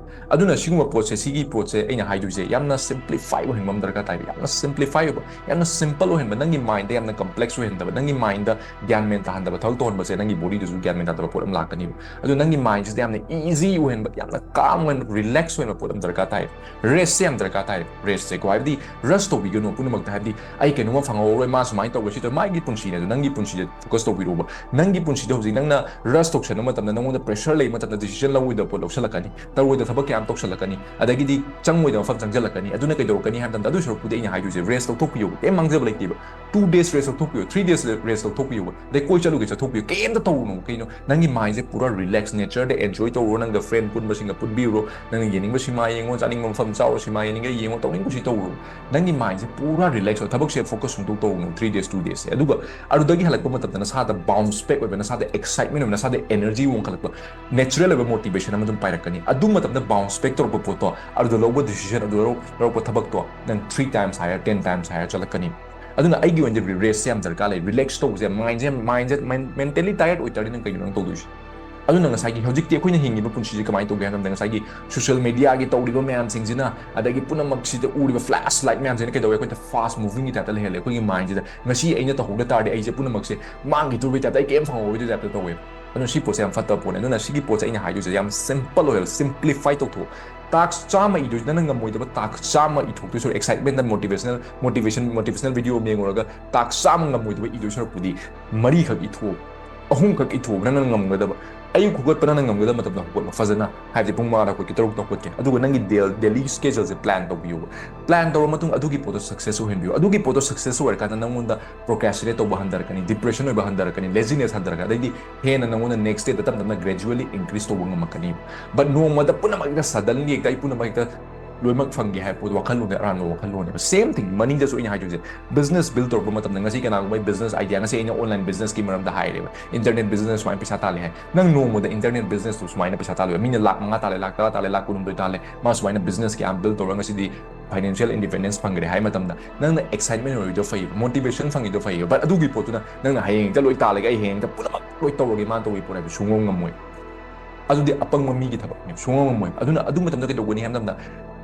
ꯑꯗꯨꯅ ꯁꯤꯒꯨꯝꯕ ꯄꯣꯠꯁꯦ, ꯁꯤꯒꯤ ꯄꯣꯠꯁꯦ ꯑꯩꯅ ꯍꯥꯏꯗꯣꯏꯁꯦ ꯌꯥꯝꯅ simplify ꯑꯣꯏꯍꯟꯕ ꯑꯃ ꯗꯔꯀꯥꯔ ꯇꯥꯏꯕ꯫ ꯌꯥꯝꯅ simplify ꯑꯣꯏꯕ, ꯌꯥꯝꯅ simple ꯑꯣꯏꯍꯟꯕ, ꯅꯪꯒꯤ mindꯗ ꯌꯥꯝꯅ complex ꯑꯣꯏꯍꯟꯗꯕ, ꯅꯪꯒꯤ mindꯗ ꯒ꯭ꯌꯥꯟ ꯃꯦꯟ ꯇꯥꯍꯟꯗꯕ ꯊꯕꯛ ꯇꯧꯍꯟꯕꯁꯦ ꯅꯪꯒꯤ bodyꯗꯁꯨ ꯒ꯭ꯌꯥꯟ ꯃꯦꯟ ꯇꯥꯗꯕ ꯄꯣꯠ ꯑꯃ ꯂꯥꯛꯀꯅꯤꯕ꯫ ꯑꯗꯨ ꯅꯪꯒꯤ mindꯁꯤꯗ ꯌꯥꯝꯅ easy ꯑꯣꯏꯍꯟꯕ, ꯌꯥꯝꯅ calm ꯑꯣꯏꯍꯟꯕ, relax ꯑꯣꯏꯍꯟꯕ ꯄꯣꯠ ꯑꯃ ꯗꯔꯀꯥꯔ ꯇꯥꯏ꯫ Restꯁꯦ ꯌꯥꯝ ꯗꯔꯀꯥꯔ ꯇꯥꯏ꯫ Restꯁꯦꯀꯣ, ꯍꯥꯏꯕꯗꯤ rush ꯇꯧꯕꯤꯒꯅꯨ ꯄꯨꯝꯅꯃꯛꯇ꯫ ꯍꯥꯏꯕꯗꯤ ꯑꯩ ꯀꯩꯅꯣꯝꯃ ꯐꯪꯍꯧꯔꯔꯣꯏ, ꯃꯥ ꯁꯨꯃꯥꯏꯅ ꯇꯧꯔꯦ, ꯁꯤ ꯇꯧꯔꯦ, ꯃꯥꯒꯤ ꯄꯨꯟꯁꯤꯅꯦ꯫ ꯑꯗꯣ ꯅꯪꯒꯤ ꯄꯨꯟꯁꯤꯗ focus ꯇꯧꯕꯤꯔꯣꯕ꯫ ꯅꯪꯒꯤ ꯄꯨꯟꯁꯤꯗ ꯍꯧꯖꯤꯛ ꯅꯪꯅ rush ꯇꯧꯁꯟꯕ ꯃꯇꯝꯗ, ꯅꯪꯉꯣꯟꯗ pressure ꯂꯩꯕ ꯃꯇꯝꯗ decision ꯂꯧꯔꯣꯏꯗꯕ ꯄꯣꯠ ꯂꯧꯁꯜꯂꯛꯀꯅꯤ, ꯇꯧꯔꯣꯏꯗꯕ ꯊꯕꯛ ꯀꯌꯥ ꯑꯃ ꯇꯧꯁꯜꯂꯛꯀꯅꯤ, ꯑꯗꯒꯤꯗꯤ ꯆꯪꯉꯣꯏꯗꯕ ꯃꯐꯝ ꯆꯪꯁꯤꯜꯂꯛꯀꯅꯤ꯫ ꯑꯗꯨꯅ ꯀꯩꯗꯧꯔꯛꯀꯅꯤ ꯍꯥꯏꯕ ꯃꯇꯝꯗ, ꯑꯗꯨ ꯁꯔꯨꯛꯄꯨꯗꯤ ꯑꯩꯅ ꯍꯥꯏꯗꯣꯏꯁꯦ, rest ꯂꯧꯊꯣꯛꯄꯤꯌꯣ, ꯀꯩꯝ ꯃꯥꯡꯖꯕ ꯂꯩꯇꯦꯕ꯫ Two days rest ꯂꯧꯊꯣꯛꯄꯤꯌꯣ, three days rest ꯂꯧꯊꯣꯛꯄꯤꯌꯣ, ꯑꯗꯩ ꯀꯣꯏ ꯆꯠꯂꯨꯒꯦ ꯆꯠꯊꯣꯛꯄꯤꯌꯣ, ꯀꯩꯝꯇ ꯇꯧꯔꯨꯅꯣ꯫ ꯀꯩꯅꯣ, ꯅꯪꯒꯤ mindꯁꯦ ꯄꯨꯔꯥ relax natureꯗ enjoy ꯇꯧꯔꯣ, ꯅꯪꯒ friend ꯄꯨꯟꯕꯁꯤꯡꯒ ꯄꯨꯟꯕꯤꯔꯨꯔꯣ, ꯅꯪꯅ ꯌꯦꯡꯅꯤꯡꯕ ꯁꯤꯃꯥ ꯌꯦꯡꯉꯣ, ꯆꯥꯅꯤꯡꯕ ꯃꯐꯝ ꯆꯥꯎꯔꯣ, ꯁꯤꯃꯥ ꯌꯦꯡꯅꯤꯡꯉꯦ ꯌꯦꯡꯉꯣ, ꯇꯧꯅꯤꯡꯕꯁꯤ ꯇꯧꯔꯨꯔꯣ꯫ ꯅꯪꯒꯤ mindꯁꯦ ꯄꯨꯔꯥ relax ꯑꯣꯏ, ꯊꯕꯛꯁꯦ focus ꯁꯨꯡꯇꯧ ꯇꯧꯔꯨꯅꯨ three days, two daysꯁꯦ꯫ ꯑꯗꯨꯒ ꯑꯗꯨꯗꯒꯤ ꯍꯜꯂꯛꯄ ꯃꯇꯝꯗ ꯅꯁꯥꯗ bounce back ꯑꯣꯏꯕ, ꯅꯁꯥꯗ excitement ꯑꯣꯏꯕ, ꯅꯁꯥꯗ energy ꯋꯥꯡꯈꯠꯂꯛꯄ, natural ꯑꯣꯏꯕ motivation ꯑꯃ ꯑꯗꯨꯝ ꯄꯥꯏꯔꯛꯀꯅꯤ꯫ ꯑꯗꯨ ꯃꯇꯝꯗ bounce back ꯇꯧꯔꯛꯄ ꯄꯣꯠꯇꯣ, ꯑꯗꯨꯗ ꯂꯧꯕ decision, ꯑꯗꯨꯗ ꯂꯧ-, ꯂꯧꯔꯛꯄ ꯊꯕꯛꯇꯣ ꯅꯪ three times higher, ten times higher ꯆꯠꯂꯛꯀꯅꯤ꯫ ꯑꯗꯨꯅ ꯑꯩꯒꯤ ꯑꯣꯏꯅꯗꯤ restꯁꯦ ꯌꯥꯝ ꯗꯔꯀꯥꯔ ꯂꯩ꯫ Relax ꯇꯧꯕꯁꯦ, mindꯁꯦ, mindꯁꯦ, mind-, mentally tired ꯑꯣꯏꯇꯥꯔꯗꯤ ꯅꯪ ꯀꯩꯅꯣ ꯅꯪ ꯇꯧꯗꯣꯏꯁꯦ? ꯑꯗꯨꯅ ꯉꯁꯥꯏꯒꯤ ꯍꯧꯖꯤꯛꯇꯤ ꯑꯩꯈꯣꯏꯅ ꯍꯤꯡꯉꯤꯕ ꯄꯨꯟꯁꯤꯁꯦ ꯀꯃꯥꯏꯅ ꯇꯧꯒꯦ ꯍꯥꯏꯕꯗ, ꯉꯁꯥꯏꯒꯤ social mediaꯒꯤ ꯇꯧꯔꯤꯕ ꯃꯌꯥꯝꯁꯤꯡꯁꯤꯅ, ꯑꯗꯒꯤ ꯄꯨꯝꯅꯃꯛꯁꯤꯗ ꯎꯔꯤꯕ flashlight ꯃꯌꯥꯝꯁꯤꯅ ꯀꯩꯗꯧꯋꯦ? ꯑꯩꯈꯣꯏꯗ fast movingꯒꯤ typeꯇ ꯂꯩꯍꯜꯂꯦ ꯑꯩꯈꯣꯏꯒꯤ mindꯁꯤꯗ꯫ ꯉꯁꯤ ꯑꯩꯅ ꯇꯧꯍꯧꯗ ꯇꯥꯔꯗꯤ ꯑꯩꯁꯦ ꯄꯨꯝꯅꯃꯛꯁꯦ ꯃꯥꯡꯈꯤꯗꯧꯕꯒꯤ typeꯇ, ꯑꯩ ꯀꯩꯝ ꯐꯪꯍꯧꯔꯣꯏꯗꯧꯕꯒꯤ typeꯇ ꯇꯧꯋꯦꯕ꯫ ꯑꯗꯨꯅ ꯁꯤ ꯄꯣꯠꯁꯦ ꯌꯥꯝ ꯐꯠꯇꯕ ꯄꯣꯠꯅꯦ꯫ ꯑꯗꯨꯅ ꯁꯤꯒꯤ ꯄꯣꯠꯁꯦ ꯑꯩꯅ ꯍꯥꯏꯗꯣꯏꯁꯦ ꯌꯥꯝ simple ꯑꯣꯏꯍꯜꯂꯣ, simplify ꯇꯧꯊꯣꯛꯑꯣ꯫ Task ꯆꯥꯝꯃ ꯏꯗꯣꯏꯁꯤꯗ ꯅꯪ ꯉꯝꯃꯣꯏꯗꯕ task ꯆꯥꯝꯃ ꯏꯊꯣꯛꯇꯣꯏ ꯁꯔꯨꯛ, excitementꯅ motivational motivational motivational video ꯑꯃ ꯌꯦꯡꯉꯨꯔꯒ task ꯆꯥꯝꯃ ꯉꯝꯃꯣꯏꯗꯕ ꯏꯗꯣꯏ ꯁꯔꯨꯛꯄꯨꯗꯤ ꯃꯔꯤꯈꯛ ꯏꯊꯣꯛꯑꯣ, ꯑꯍꯨꯝꯈꯛ ꯏꯊꯣꯛꯑꯣ ꯅꯪꯅ ꯉꯝꯒꯗꯕ꯫ ꯑꯌꯨꯛ ꯍꯧꯒꯠꯄ ꯅꯪꯅ ꯉꯝꯒꯗꯕ ꯃꯇꯝꯗ ꯍꯧꯒꯠꯂꯣ ꯐꯖꯅ, ꯍꯥꯏꯕꯗꯤ ꯄꯨꯡ ꯃꯉꯥꯗ ꯍꯧꯒꯠꯀꯦ, ꯇꯔꯨꯛꯇ ꯍꯧꯒꯠꯀꯦ, ꯑꯗꯨꯒ ꯅꯪꯒꯤ daily scheduleꯁꯦ plan ꯇꯧꯕꯤꯌꯣꯕ꯫ Plan ꯇꯧꯔ ꯃꯇꯨꯡ ꯑꯗꯨꯒꯤ ꯄꯣꯠꯇꯣ success ꯑꯣꯏꯍꯟꯕꯤꯌꯨ꯫ ꯑꯗꯨꯒꯤ ꯄꯣꯠꯇꯣ success ꯑꯣꯏꯔꯀꯥꯟꯗ ꯅꯪꯉꯣꯟꯗ procrastinate ꯇꯧꯕ ꯍꯟꯊꯔꯛꯀꯅꯤ, depression ꯑꯣꯏꯕ ꯍꯟꯊꯔꯛꯀꯅꯤ, laziness ꯍꯟꯊꯔꯛꯀꯅꯤ, ꯑꯗꯩꯗꯤ ꯍꯦꯟꯅ ꯅꯪꯉꯣꯟꯗ next dayꯗ ꯇꯞ ꯇꯞꯅ gradually increase ꯇꯧꯕ ꯉꯝꯃꯛꯀꯅꯤ꯫ But ꯅꯣꯡꯃꯗ ꯄꯨꯝꯅꯃꯛ ꯍꯦꯛꯇ suddenly ꯍꯦꯛꯇ ꯑꯩ ꯄꯨꯝꯅꯃꯛ ꯍꯦꯛꯇ ꯂꯣꯏꯅꯃꯛ ꯐꯪꯒꯦ ꯍꯥꯏꯕ ꯄꯣꯠ ꯋꯥꯈꯜꯂꯣꯟꯗ ꯑꯔꯥꯟꯕ ꯋꯥꯈꯜꯂꯣꯟꯅꯦꯕ꯫ Same thing, moneyꯗꯁꯨ ꯑꯩꯅ ꯍꯥꯏꯗꯣꯏꯁꯦ, business build ꯇꯧꯔꯛꯄ ꯃꯇꯝꯗ ꯉꯁꯤ ꯀꯅꯥꯒꯨꯝꯕ ꯑꯩ business idea, ꯉꯁꯤ ꯑꯩꯅ online businessꯀꯤ ꯃꯔꯝꯗ ꯍꯥꯏꯔꯦꯕ, internet business ꯁꯨꯃꯥꯏꯅ ꯄꯩꯁꯥ ꯇꯥꯜꯂꯦ ꯍꯥꯏ꯫ ꯅꯪ ꯅꯣꯡꯃꯗ internet businessꯇꯨ ꯁꯨꯃꯥꯏꯅ ꯄꯩꯁꯥ ꯇꯥꯜꯂꯦ, ꯃꯤꯅ ꯂꯥꯛ ꯃꯉꯥ ꯇꯥꯜꯂꯦ, ꯂꯥꯛ ꯇꯔꯥ ꯇꯥꯜꯂꯦ, ꯂꯥꯛ ꯀꯨꯟꯍꯨꯝꯗꯣꯏ ꯇꯥꯜꯂꯦ, ꯃꯥ ꯁꯨꯃꯥꯏꯅ business ꯀꯌꯥꯝ build ꯇꯧꯔꯒ ꯉꯁꯤꯗꯤ financial independence ꯐꯪꯈ꯭ꯔꯦ ꯍꯥꯏ ꯃꯇꯝꯗ, ꯅꯪꯅ excitement ꯑꯣꯏꯔꯤꯗꯣ ꯐꯩ, motivation ꯐꯪꯉꯤꯗꯣ ꯐꯩ, but ꯑꯗꯨꯒꯤ ꯄꯣꯠꯇꯨꯅ ꯅꯪꯅ ꯍꯌꯦꯡ ꯍꯦꯛꯇ ꯂꯣꯏ ꯇꯥꯜꯂꯒ ꯑꯩ ꯍꯌꯦꯡ ꯍꯦꯛꯇ ꯄꯨꯝꯅꯃꯛ ꯂꯣꯏ ꯇꯧꯔꯒꯦ ꯃꯥꯅ ꯇꯧꯕ ꯄꯣꯠ ꯍꯥꯏꯕ ꯁꯨꯡꯉꯝ ꯉꯝꯃꯣꯏ꯫ ꯑꯗꯨꯗꯤ ꯑꯄꯪꯕ ꯃꯤꯒꯤ ꯊꯕꯛꯅꯦ, ꯁꯨꯡꯉꯝ ꯉꯝꯃꯣꯏ꯫ ꯑꯗꯨꯅ ꯑꯗꯨ ꯃꯇꯝꯗ ꯀꯩꯗꯧꯒꯅꯤ ꯍꯥꯏꯕ ꯃꯇꯝꯗ,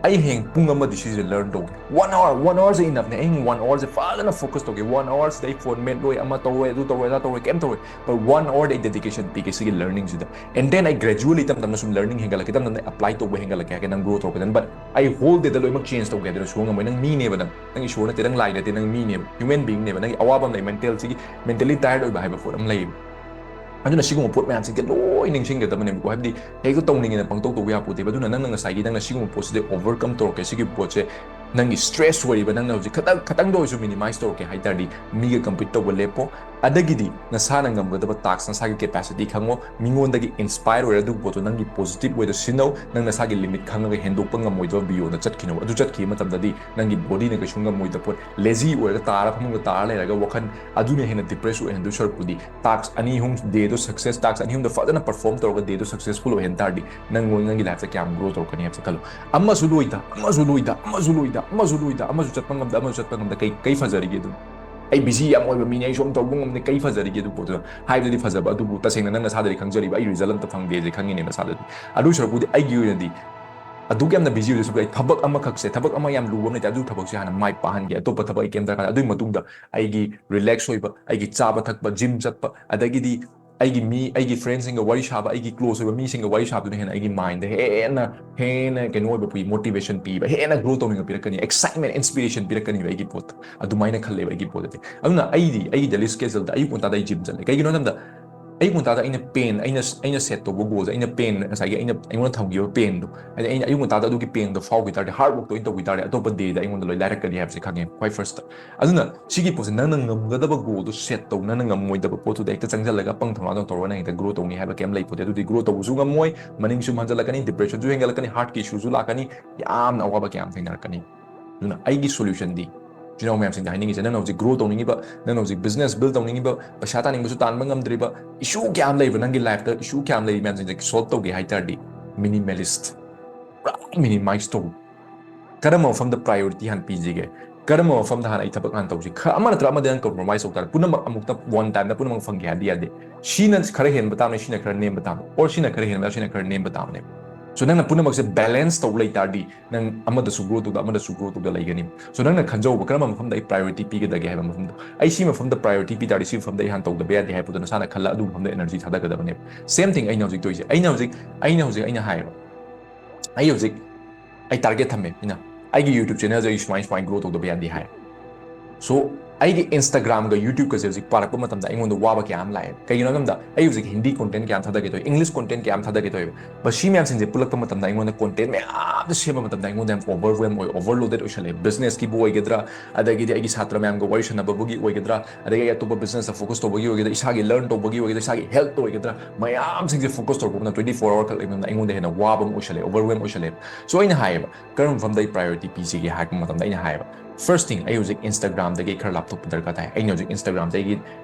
ꯑꯩ ꯍꯌꯦꯡ ꯄꯨꯡ ꯑꯃꯗꯤ ꯁꯤꯁꯦ learn ꯇꯧꯒꯦ, one hour, one hourꯁꯦ enoughꯅꯦ꯫ ꯑꯩ ꯍꯌꯦꯡ one hourꯁꯦ ꯐꯖꯅ focus ꯇꯧꯒꯦ, one hourꯁꯤꯗ ꯑꯩ phone ꯃꯦꯠꯂꯣꯏ, ꯑꯃ ꯇꯧꯔꯣꯏ, ꯑꯗꯨ ꯇꯧꯔꯣꯏ, ꯑꯗꯥ ꯇꯧꯔꯣꯏ, ꯀꯩꯝ ꯇꯧꯔꯣꯏ, but one hourꯗ ꯑꯩ dedication ꯄꯤꯒꯦ ꯁꯤꯒꯤ learningꯁꯤꯗ꯫ And then ꯑꯩ gradually ꯇꯞ ꯇꯞꯅ ꯁꯨꯝ learning ꯍꯦꯟꯒꯠꯂꯛꯀꯦ, ꯇꯞ ꯇꯞꯅ apply ꯇꯧꯕ ꯍꯦꯟꯒꯠꯂꯛꯀꯦ ꯍꯥꯏꯒꯦ, ꯅꯪ grow ꯇꯧꯔꯛꯀꯗꯕꯅꯤ꯫ But ꯑꯩ whole dayꯗ ꯂꯣꯏꯅꯃꯛ change ꯇꯧꯒꯦ ꯍꯥꯏꯗꯨꯅ ꯁꯨꯡꯉꯝ ꯉꯝꯃꯣꯏ꯫ ꯅꯪ ꯃꯤꯅꯦꯕ, ꯅꯪ, ꯅꯪ ꯏꯁꯣꯔ ꯅꯠꯇꯦ, ꯅꯪ ꯂꯥꯏ ꯅꯠꯇꯦ, ꯅꯪ ꯃꯤꯅꯦꯕ, human beingꯅꯦꯕ꯫ ꯅꯪꯒꯤ ꯑꯋꯥꯕ ꯑꯃ ꯂꯩ, mental ꯁꯤꯒꯤ mentally tired ꯑꯣꯏꯕ ꯍꯥꯏꯕ ꯄꯣꯠ ꯑꯃ ꯂꯩꯌꯦꯕ꯫ ꯑꯗꯨꯅ ꯁꯤꯒꯨꯝꯕ ꯄꯣꯠ ꯃꯌꯥꯝꯁꯤꯡꯁꯦ ꯂꯣꯏ ꯅꯤꯡꯁꯤꯡꯒꯗꯕꯅꯦꯕꯀꯣ꯫ ꯍꯥꯏꯕꯗꯤ ꯍꯦꯛꯇ ꯇꯧꯅꯤꯡꯉꯦꯅ ꯄꯪꯇꯧ ꯇꯧꯕ ꯌꯥꯄꯣꯠꯇꯦꯕ꯫ ꯑꯗꯨꯅ ꯅꯪꯅ ꯉꯁꯥꯏꯒꯤ ꯅꯪꯅ ꯁꯤꯒꯨꯝꯕ ꯄꯣꯠꯁꯤꯗ overcome ꯇꯧꯔꯛꯀꯦ, ꯁꯤꯒꯤ ꯄꯣꯠꯁꯦ ꯅꯪꯒꯤ stress ꯑꯣꯏꯔꯤꯕ, ꯅꯪꯅ ꯍꯧꯖꯤꯛ ꯈꯇꯪ, ꯈꯇꯪꯗ ꯑꯣꯏꯔꯁꯨ minimize ꯇꯧꯔꯛꯀꯦ ꯍꯥꯏ ꯇꯥꯔꯗꯤ, ꯃꯤꯒ compete ꯇꯧꯕ ꯂꯦꯞꯄꯣ꯫ ꯑꯗꯒꯤꯗꯤ ꯅꯁꯥꯅ ꯉꯝꯒꯗꯕ task, ꯅꯁꯥꯒꯤ capacity ꯈꯪꯉꯣ, ꯃꯤꯉꯣꯟꯗꯒꯤ inspire ꯑꯣꯏꯔ ꯑꯗꯨꯒꯤ ꯄꯣꯠꯇꯣ ꯅꯪꯒꯤ positive wayꯗ ꯁꯤꯖꯤꯟꯅꯧ꯫ ꯅꯪ ꯅꯁꯥꯒꯤ limit ꯈꯪꯉꯒ ꯍꯦꯟꯗꯣꯛꯄ ꯉꯝꯃꯣꯏꯗꯕ beyondꯗ ꯆꯠꯈꯤꯅꯣ꯫ ꯑꯗꯨ ꯆꯠꯈꯤꯕ ꯃꯇꯝꯗꯗꯤ ꯅꯪꯒꯤ bodyꯅ ꯀꯩꯁꯨ ꯉꯝꯃꯣꯏꯗꯕ ꯄꯣꯠ, lazy ꯑꯣꯏꯔꯒ ꯇꯥꯔ ꯐꯃꯨꯡꯗ ꯇꯥꯔ ꯂꯩꯔꯒ ꯋꯥꯈꯜ ꯑꯗꯨꯅ ꯍꯦꯟꯅ depress ꯑꯣꯏꯍꯟꯗꯣꯏ ꯁꯔꯨꯛꯄꯨꯗꯤ, task ꯑꯅꯤ ꯑꯍꯨꯝ, dayꯗꯣ success, task ꯑꯅꯤ ꯑꯍꯨꯝꯗ ꯐꯖꯅ perform ꯇꯧꯔꯒ dayꯗꯣ successful ꯑꯣꯏꯍꯟ ꯇꯥꯔꯗꯤ, ꯅꯪ, ꯅꯪꯒꯤ lifeꯇ ꯀꯌꯥꯝ grow ꯇꯧꯔꯛꯀꯅꯤ ꯍꯥꯏꯕꯁꯦ ꯈꯜꯂꯣ꯫ ꯑꯃꯁꯨ ꯂꯣꯏꯗ, ꯑꯃꯁꯨ ꯂꯣꯏꯗ, ꯑꯃꯁꯨ ꯂꯣꯏꯗ, ꯑꯃꯁꯨ ꯂꯣꯏꯗ, ꯑꯃꯁꯨ ꯆꯠꯄ ꯉꯝꯗ, ꯑꯃꯁꯨ ꯆꯠꯄ ꯉꯝꯗ, ꯀꯩ, ꯀꯩ ꯐꯖꯔꯤꯒꯦ ꯑꯗꯨꯝ? ꯑꯩ ꯕꯤꯖꯤ ꯌꯥꯝ ꯑꯣꯏꯕ ꯃꯤꯅꯦ, ꯑꯩ ꯁꯣꯝ ꯇꯧꯕ ꯉꯝꯗꯦ, ꯀꯩ ꯐꯖꯔꯤꯒꯦ ꯑꯗꯨ ꯄꯣꯠꯇꯨꯗ? ꯍꯥꯏꯕꯗꯨꯗꯤ ꯐꯖꯕ, ꯑꯗꯨꯕꯨ ꯇꯁꯦꯡꯅ ꯅꯪ ꯅꯁꯥꯗꯗꯤ ꯈꯪꯖꯔꯤꯕ ꯑꯩ ꯔꯤꯖꯜ ꯑꯝꯇ ꯐꯪꯗꯦꯁꯦ ꯈꯪꯉꯤꯅꯦ ꯅꯁꯥꯗꯗꯤ꯫ ꯑꯗꯨ ꯁꯔꯨꯛꯄꯨꯗꯤ ꯑꯩꯒꯤ ꯑꯣꯏꯅꯗꯤ ꯑꯗꯨꯛ ꯌꯥꯝꯅ ꯕꯤꯖꯤ ꯑꯣꯏꯗꯣꯏ ꯁꯔꯨꯛ ꯑꯩ ꯊꯕꯛ ꯑꯃꯈꯛꯁꯦ, ꯊꯕꯛ ꯑꯃ ꯌꯥꯝ ꯂꯨꯕ ꯑꯃ ꯂꯩꯇꯦ, ꯑꯗꯨ ꯊꯕꯛꯁꯦ ꯍꯥꯟꯅ ꯃꯥꯏ ꯄꯥꯛꯍꯟꯒꯦ, ꯑꯇꯣꯞꯄ ꯊꯕꯛ ꯑꯩ ꯀꯩꯝ ꯗꯔꯀꯥꯔ ꯇꯥꯗꯦ꯫ ꯑꯗꯨꯒꯤ ꯃꯇꯨꯡꯗ ꯑꯩꯒꯤ ꯔꯤꯂꯦꯛꯁ ꯑꯣꯏꯕ, ꯑꯩꯒꯤ ꯆꯥꯕ ꯊꯛꯄ, ꯖꯤꯝ ꯆꯠꯄ, ꯑꯗꯒꯤꯗꯤ ꯑꯩꯒꯤ ꯃꯤ, ꯑꯩꯒꯤ ꯐ꯭ꯔꯦꯟꯁꯤꯡꯒ ꯋꯥꯔꯤ ꯁꯥꯕ, ꯑꯩꯒꯤ ꯀ꯭ꯂꯣꯁ ꯑꯣꯏꯕ ꯃꯤꯁꯤꯡꯒ ꯋꯥꯔꯤ ꯁꯥꯕꯗꯨꯅ ꯍꯦꯟꯅ ꯑꯩꯒꯤ ꯃꯥꯏꯟꯗ ꯍꯦꯟꯅ ꯍꯦꯟꯅ ꯀꯩꯅꯣ ꯑꯣꯏꯕ ꯄꯤ, ꯃꯣꯇꯤꯚꯦꯁꯟ ꯄꯤꯕ, ꯍꯦꯟꯅ ꯒ꯭ꯔꯣ ꯇꯧꯅꯤꯡꯕ ꯄꯤꯔꯛꯀꯅꯤ, ꯑꯦꯛꯁꯥꯏꯠꯃꯦꯟ, ꯏꯟꯁꯄꯤꯔꯦꯁꯟ ꯄꯤꯔꯛꯀꯅꯤꯕ ꯑꯩꯒꯤ ꯄꯣꯠꯇ꯫ ꯑꯗꯨꯃꯥꯏꯅ ꯈꯜꯂꯦꯕ ꯑꯩꯒꯤ ꯄꯣꯠꯇꯗꯤ꯫ ꯑꯗꯨꯅ ꯑꯩꯗꯤ ꯑꯩꯒꯤ ꯗꯦꯂꯤ ꯁ꯭ꯀꯦꯖꯨꯜꯗ ꯑꯌꯨꯛ ꯉꯟꯇꯥꯗ ꯑꯩ ꯖꯤꯝ ꯆꯠꯂꯦ꯫ ꯀꯩꯒꯤꯅꯣ ꯍꯥꯏ ꯃꯇꯝꯗ ꯑꯌꯨꯛ ꯉꯟꯇꯥꯗ ꯑꯩꯅ ꯄꯦꯟ, ꯑꯩꯅ ꯑꯩꯅ ꯁꯦꯠ ꯇꯧꯕ ꯒꯣꯜꯁꯦ, ꯑꯩꯅ ꯄꯦꯟ, ꯉꯁꯥꯏꯒꯤ ꯑꯩꯅ ꯑꯩꯉꯣꯟꯗ ꯊꯝꯈꯤꯕ ꯄꯦꯟꯗꯣ, ꯍꯥꯏꯗꯤ ꯑꯩꯅ ꯑꯌꯨꯛ ꯉꯟꯇꯥꯗ ꯑꯗꯨꯒꯤ ꯄꯦꯟꯗꯣ ꯐꯥꯎꯈꯤ ꯇꯥꯔꯗꯤ, ꯍꯥꯔꯗ ꯋꯥꯔꯛꯇꯣ ꯑꯩꯅ ꯇꯧꯈꯤ ꯇꯥꯔꯗꯤ, ꯑꯇꯣꯞꯄ ꯗꯦꯗ ꯑꯩꯉꯣꯟꯗ ꯂꯣꯏ ꯂꯥꯏꯔꯛꯀꯅꯤ ꯍꯥꯏꯕꯁꯦ ꯈꯪꯉꯦ ꯈ꯭ꯋꯥꯏ ꯐꯥꯔꯁꯇ꯫ ꯑꯗꯨꯅ ꯁꯤꯒꯤ ꯄꯣꯠꯁꯦ ꯅꯪꯅ ꯉꯝꯒꯗꯕ ꯒꯣꯜꯗꯣ ꯁꯦꯠ ꯇꯧ, ꯅꯪꯅ ꯉꯝꯃꯣꯏꯗꯕ ꯄꯣꯠꯇꯨꯗ ꯍꯦꯛꯇ ꯆꯪꯁꯤꯜꯂꯒ ꯄꯪ ꯊꯧꯅꯥꯗꯧ ꯇꯧꯔꯒ ꯅꯪ ꯍꯦꯛꯇ ꯒ꯭ꯔꯣ ꯇꯧꯅꯤ ꯍꯥꯏꯕ ꯀꯩꯝ ꯂꯩꯄꯣꯠꯇꯦ꯫ ꯑꯗꯨꯗꯤ ꯒ꯭ꯔꯣ ꯇꯧꯕꯁꯨ ꯉꯝꯃꯣꯏ, ꯃꯅꯤꯡꯁꯨ ꯍꯟꯖꯜꯂꯛꯀꯅꯤ, ꯗꯤꯄ꯭ꯔꯦꯁꯟꯁꯨ ꯍꯦꯟꯒꯠꯂꯛꯀꯅꯤ, ꯍꯥꯔꯠꯀꯤ ꯏꯁꯨꯁꯨ ꯂꯥꯛꯀꯅꯤ, ꯌꯥꯝꯅ ꯑꯋꯥꯕ ꯀꯌꯥ ꯑꯃ ꯊꯦꯡꯅꯔꯛꯀꯅꯤ꯫ ꯑꯗꯨꯅ ꯑꯩꯒꯤ ꯁꯣꯂꯨꯁꯟꯗꯤ, ꯏꯆꯤꯟ ꯏꯅꯥꯎ ꯃꯌꯥꯝꯁꯤꯡꯗ ꯍꯥꯏꯅꯤꯡꯉꯤꯁꯦ, ꯅꯪꯅ ꯍꯧꯖꯤꯛ ꯒ꯭ꯔꯣ ꯇꯧꯅꯤꯡꯉꯤꯕ, ꯅꯪꯅ ꯍꯧꯖꯤꯛ ꯕꯤꯖꯤꯅꯦꯁ ꯕꯤꯜ ꯇꯧꯅꯤꯡꯉꯤꯕ, ꯄꯩꯁꯥ ꯇꯥꯅꯤꯡꯕꯁꯨ ꯇꯥꯟꯕ ꯉꯝꯗ꯭ꯔꯤꯕ, ꯏꯁꯨ ꯀꯌꯥ ꯑꯃ ꯂꯩꯕ, ꯅꯪꯒꯤ ꯂꯥꯏꯐꯇ ꯏꯁꯨ ꯀꯌꯥ ꯑꯃ ꯂꯩꯔꯤ ꯃꯌꯥꯝꯁꯤꯡꯁꯦ ꯁꯣꯜꯕ ꯇꯧꯒꯦ ꯍꯥꯏ ꯇꯥꯔꯗꯤ, ꯃꯤꯅꯤꯃꯦꯂꯤꯁ, ꯄꯨꯔꯥ ꯃꯤꯅꯤꯃꯥꯏꯁ ꯇꯧ꯫ ꯀꯔꯝꯕ ꯃꯐꯝꯗ ꯄ꯭ꯔꯥꯏꯌꯣꯔꯤꯇꯤ ꯍꯥꯟꯅ ꯄꯤꯁꯤꯒꯦ? ꯀꯔꯝꯕ ꯃꯐꯝꯗ ꯍꯥꯟꯅ ꯑꯩ ꯊꯕꯛ ꯍꯥꯟꯅ ꯇꯧꯁꯤ? ꯈꯔ ꯑꯃ ꯅꯠꯇ꯭ꯔ ꯑꯃꯗ ꯅꯪ ꯀꯝꯄ꯭ꯔꯣꯃꯥꯏꯁ ꯇꯧ ꯇꯥꯔꯦ꯫ ꯄꯨꯝꯅꯃꯛ ꯑꯃꯨꯛꯇ ꯋꯥꯟ ꯇꯥꯏꯝꯗ ꯄꯨꯝꯅꯃꯛ ꯐꯪꯒꯦ ꯍꯥꯏꯕꯗꯤ ꯌꯥꯗꯦ꯫ ꯁꯤꯅ ꯈꯔ ꯍꯦꯟꯕ ꯇꯥꯕꯅꯤ, ꯁꯤꯅ ꯈꯔ ꯅꯦꯝꯕ ꯇꯥꯕꯅꯤ, ꯑꯣꯔ ꯁꯤꯅ ꯈꯔ ꯍꯦꯟꯕ, ꯁꯤꯅ ꯈꯔ ꯅꯦꯝꯕ ꯇꯥꯕꯅꯦ꯫ ꯁꯣ ꯅꯪꯅ ꯄꯨꯝꯅꯃꯛꯁꯦ ꯕꯦꯂꯦꯟꯁ ꯇꯧ ꯂꯩ ꯇꯥꯔꯗꯤ, ꯅꯪ ꯑꯃꯗꯁꯨ ꯒ꯭ꯔꯣ ꯇꯧꯗ, ꯑꯃꯗꯁꯨ ꯒ꯭ꯔꯣ ꯇꯧꯗ ꯂꯩꯒꯅꯤ꯫ ꯁꯣ ꯅꯪꯅ ꯈꯟꯖꯧꯕ, ꯀꯔꯝꯕ ꯃꯐꯝꯗ ꯑꯩ ꯄ꯭ꯔꯥꯏꯌꯣꯔꯤꯇꯤ ꯄꯤꯒꯗꯒꯦ ꯍꯥꯏꯕ ꯃꯐꯝꯗꯣ꯫ ꯑꯩ ꯁꯤ ꯃꯐꯝꯗ ꯄ꯭ꯔꯥꯏꯌꯣꯔꯤꯇꯤ ꯄꯤ ꯇꯥꯔꯗꯤ, ꯁꯤ ꯃꯐꯝꯗ ꯑꯩ ꯍꯥꯟꯅ ꯇꯧꯗꯕ ꯌꯥꯗꯦ ꯍꯥꯏꯕꯗꯣ ꯅꯁꯥꯅ ꯈꯜꯂ, ꯑꯗꯨ ꯃꯐꯝꯗ ꯑꯦꯅꯔꯖꯤ ꯊꯥꯗꯒꯗꯕꯅꯦꯕ꯫ ꯁꯦꯝ ꯊꯤꯡ ꯑꯩꯅ ꯍꯧꯖꯤꯛ ꯇꯧꯔꯤꯁꯦ꯫ ꯑꯩꯅ ꯍꯧꯖꯤꯛ, ꯑꯩꯅ ꯍꯧꯖꯤꯛ, ꯑꯩꯅ ꯍꯥꯏꯌꯦꯕ, ꯑꯩ ꯍꯧꯖꯤꯛ ꯑꯩ ꯇꯥꯔꯒꯦꯠ ꯊꯝꯃꯦ꯫ ꯑꯩꯅ ꯑꯩꯒꯤ YouTube ꯆꯦꯅꯦꯜꯁꯦ ꯑꯩ ꯁꯨꯃꯥꯏ ꯁꯨꯃꯥꯏꯅ ꯒ꯭ꯔꯣ ꯇꯧꯗꯕ ꯌꯥꯗꯦ ꯍꯥꯏ꯫ ꯁꯣ ꯑꯩꯒꯤ Instagramꯒ YouTubeꯀꯁꯦ ꯍꯧꯖꯤꯛ ꯄꯥꯔꯛꯄ ꯃꯇꯝꯗ ꯑꯩꯉꯣꯟꯗ ꯋꯥꯕ ꯀꯌꯥ ꯑꯃ ꯂꯥꯛꯑꯦ꯫ ꯀꯩꯒꯤꯅꯣ ꯍꯥꯏ ꯃꯇꯝꯗ ꯑꯩ ꯍꯧꯖꯤꯛ ꯍꯤꯟꯗꯤ ꯀꯣꯟꯇꯦꯟ ꯀꯌꯥ ꯑꯃ ꯊꯥꯗꯒꯦ ꯇꯧꯋꯦ, ꯏꯪꯂꯤꯁ ꯀꯣꯟꯇꯦꯟ ꯀꯌꯥ ꯑꯃ ꯊꯥꯗꯒꯦ ꯇꯧꯋꯦꯕ꯫ ꯃꯁꯤ ꯃꯌꯥꯝꯁꯤꯡꯁꯦ ꯄꯨꯜꯂꯛꯄ ꯃꯇꯝꯗ ꯑꯩꯉꯣꯟꯗ ꯀꯣꯟꯇꯦꯟ ꯃꯌꯥꯝꯁꯦ ꯁꯦꯝꯕ ꯃꯇꯝꯗ ꯑꯩꯉꯣꯟꯗ ꯌꯥꯝ ꯑꯣꯚꯔꯋꯦꯜꯝ ꯑꯣꯏ, ꯑꯣꯚꯔꯂꯣꯗꯦꯠ ꯑꯣꯏꯁꯜꯂꯛꯑꯦ꯫ ꯕꯤꯖꯤꯅꯦꯁꯀꯤꯕꯨ ꯑꯣꯏꯒꯗ꯭ꯔꯥ, ꯑꯗꯒꯤꯗꯤ ꯑꯩꯒꯤ ꯁꯥꯇ꯭ꯔ ꯃꯌꯥꯝꯒ ꯋꯥꯔꯤ ꯁꯥꯟꯅꯕꯕꯨꯒꯤ ꯑꯣꯏꯒꯗ꯭ꯔꯥ, ꯑꯗꯒꯤ ꯑꯩ ꯑꯇꯣꯞꯄ ꯕꯤꯖꯤꯅꯦꯁꯇ ꯐꯣꯀꯁ ꯇꯧꯕꯒꯤ ꯑꯣꯏꯒꯗ꯭ꯔꯥ, ꯏꯁꯥꯒꯤ ꯂꯔꯟ ꯇꯧꯕꯒꯤ ꯑꯣꯏꯒꯗ꯭ꯔꯥ, ꯏꯁꯥꯒꯤ ꯍꯦꯜꯠꯇ ꯑꯣꯏꯒꯗ꯭ꯔꯥ, ꯃꯌꯥꯝꯁꯤꯡꯁꯦ ꯐꯣꯀꯁ ꯇꯧꯔꯛꯄ ꯃꯇꯝꯗ twenty four hour ꯈꯛ ꯂꯩꯕ ꯃꯇꯝꯗ ꯑꯩꯉꯣꯟꯗ ꯍꯦꯟꯅ ꯋꯥꯕ ꯑꯃ ꯑꯣꯏꯁꯜꯂꯛꯑꯦ, ꯑꯣꯚꯔꯋꯦꯜꯝ ꯑꯣꯏꯁꯜꯂꯛꯑꯦ꯫ ꯁꯣ ꯑꯩꯅ ꯍꯥꯏꯌꯦꯕ, ꯀꯔꯝꯕ ꯃꯐꯝꯗ ꯑꯩ ꯄ꯭ꯔꯥꯏꯌꯣꯔꯤꯇꯤ ꯄꯤꯁꯤꯒꯦ ꯍꯥꯏꯔꯛꯄ ꯃꯇꯝꯗ ꯑꯩꯅ ꯍꯥꯏꯌꯦꯕ, ꯐꯥꯔꯁ ꯊꯤꯡ, ꯑꯩ ꯍꯧꯖꯤꯛ Instagramꯗꯒꯤ ꯈꯔ ꯂꯥꯞꯊꯣꯛꯄ ꯗꯔꯀꯥꯔ ꯇꯥꯏ꯫ ꯑꯩꯅ ꯍꯧꯖꯤꯛ Instagramꯁꯦ ꯑꯩꯒꯤ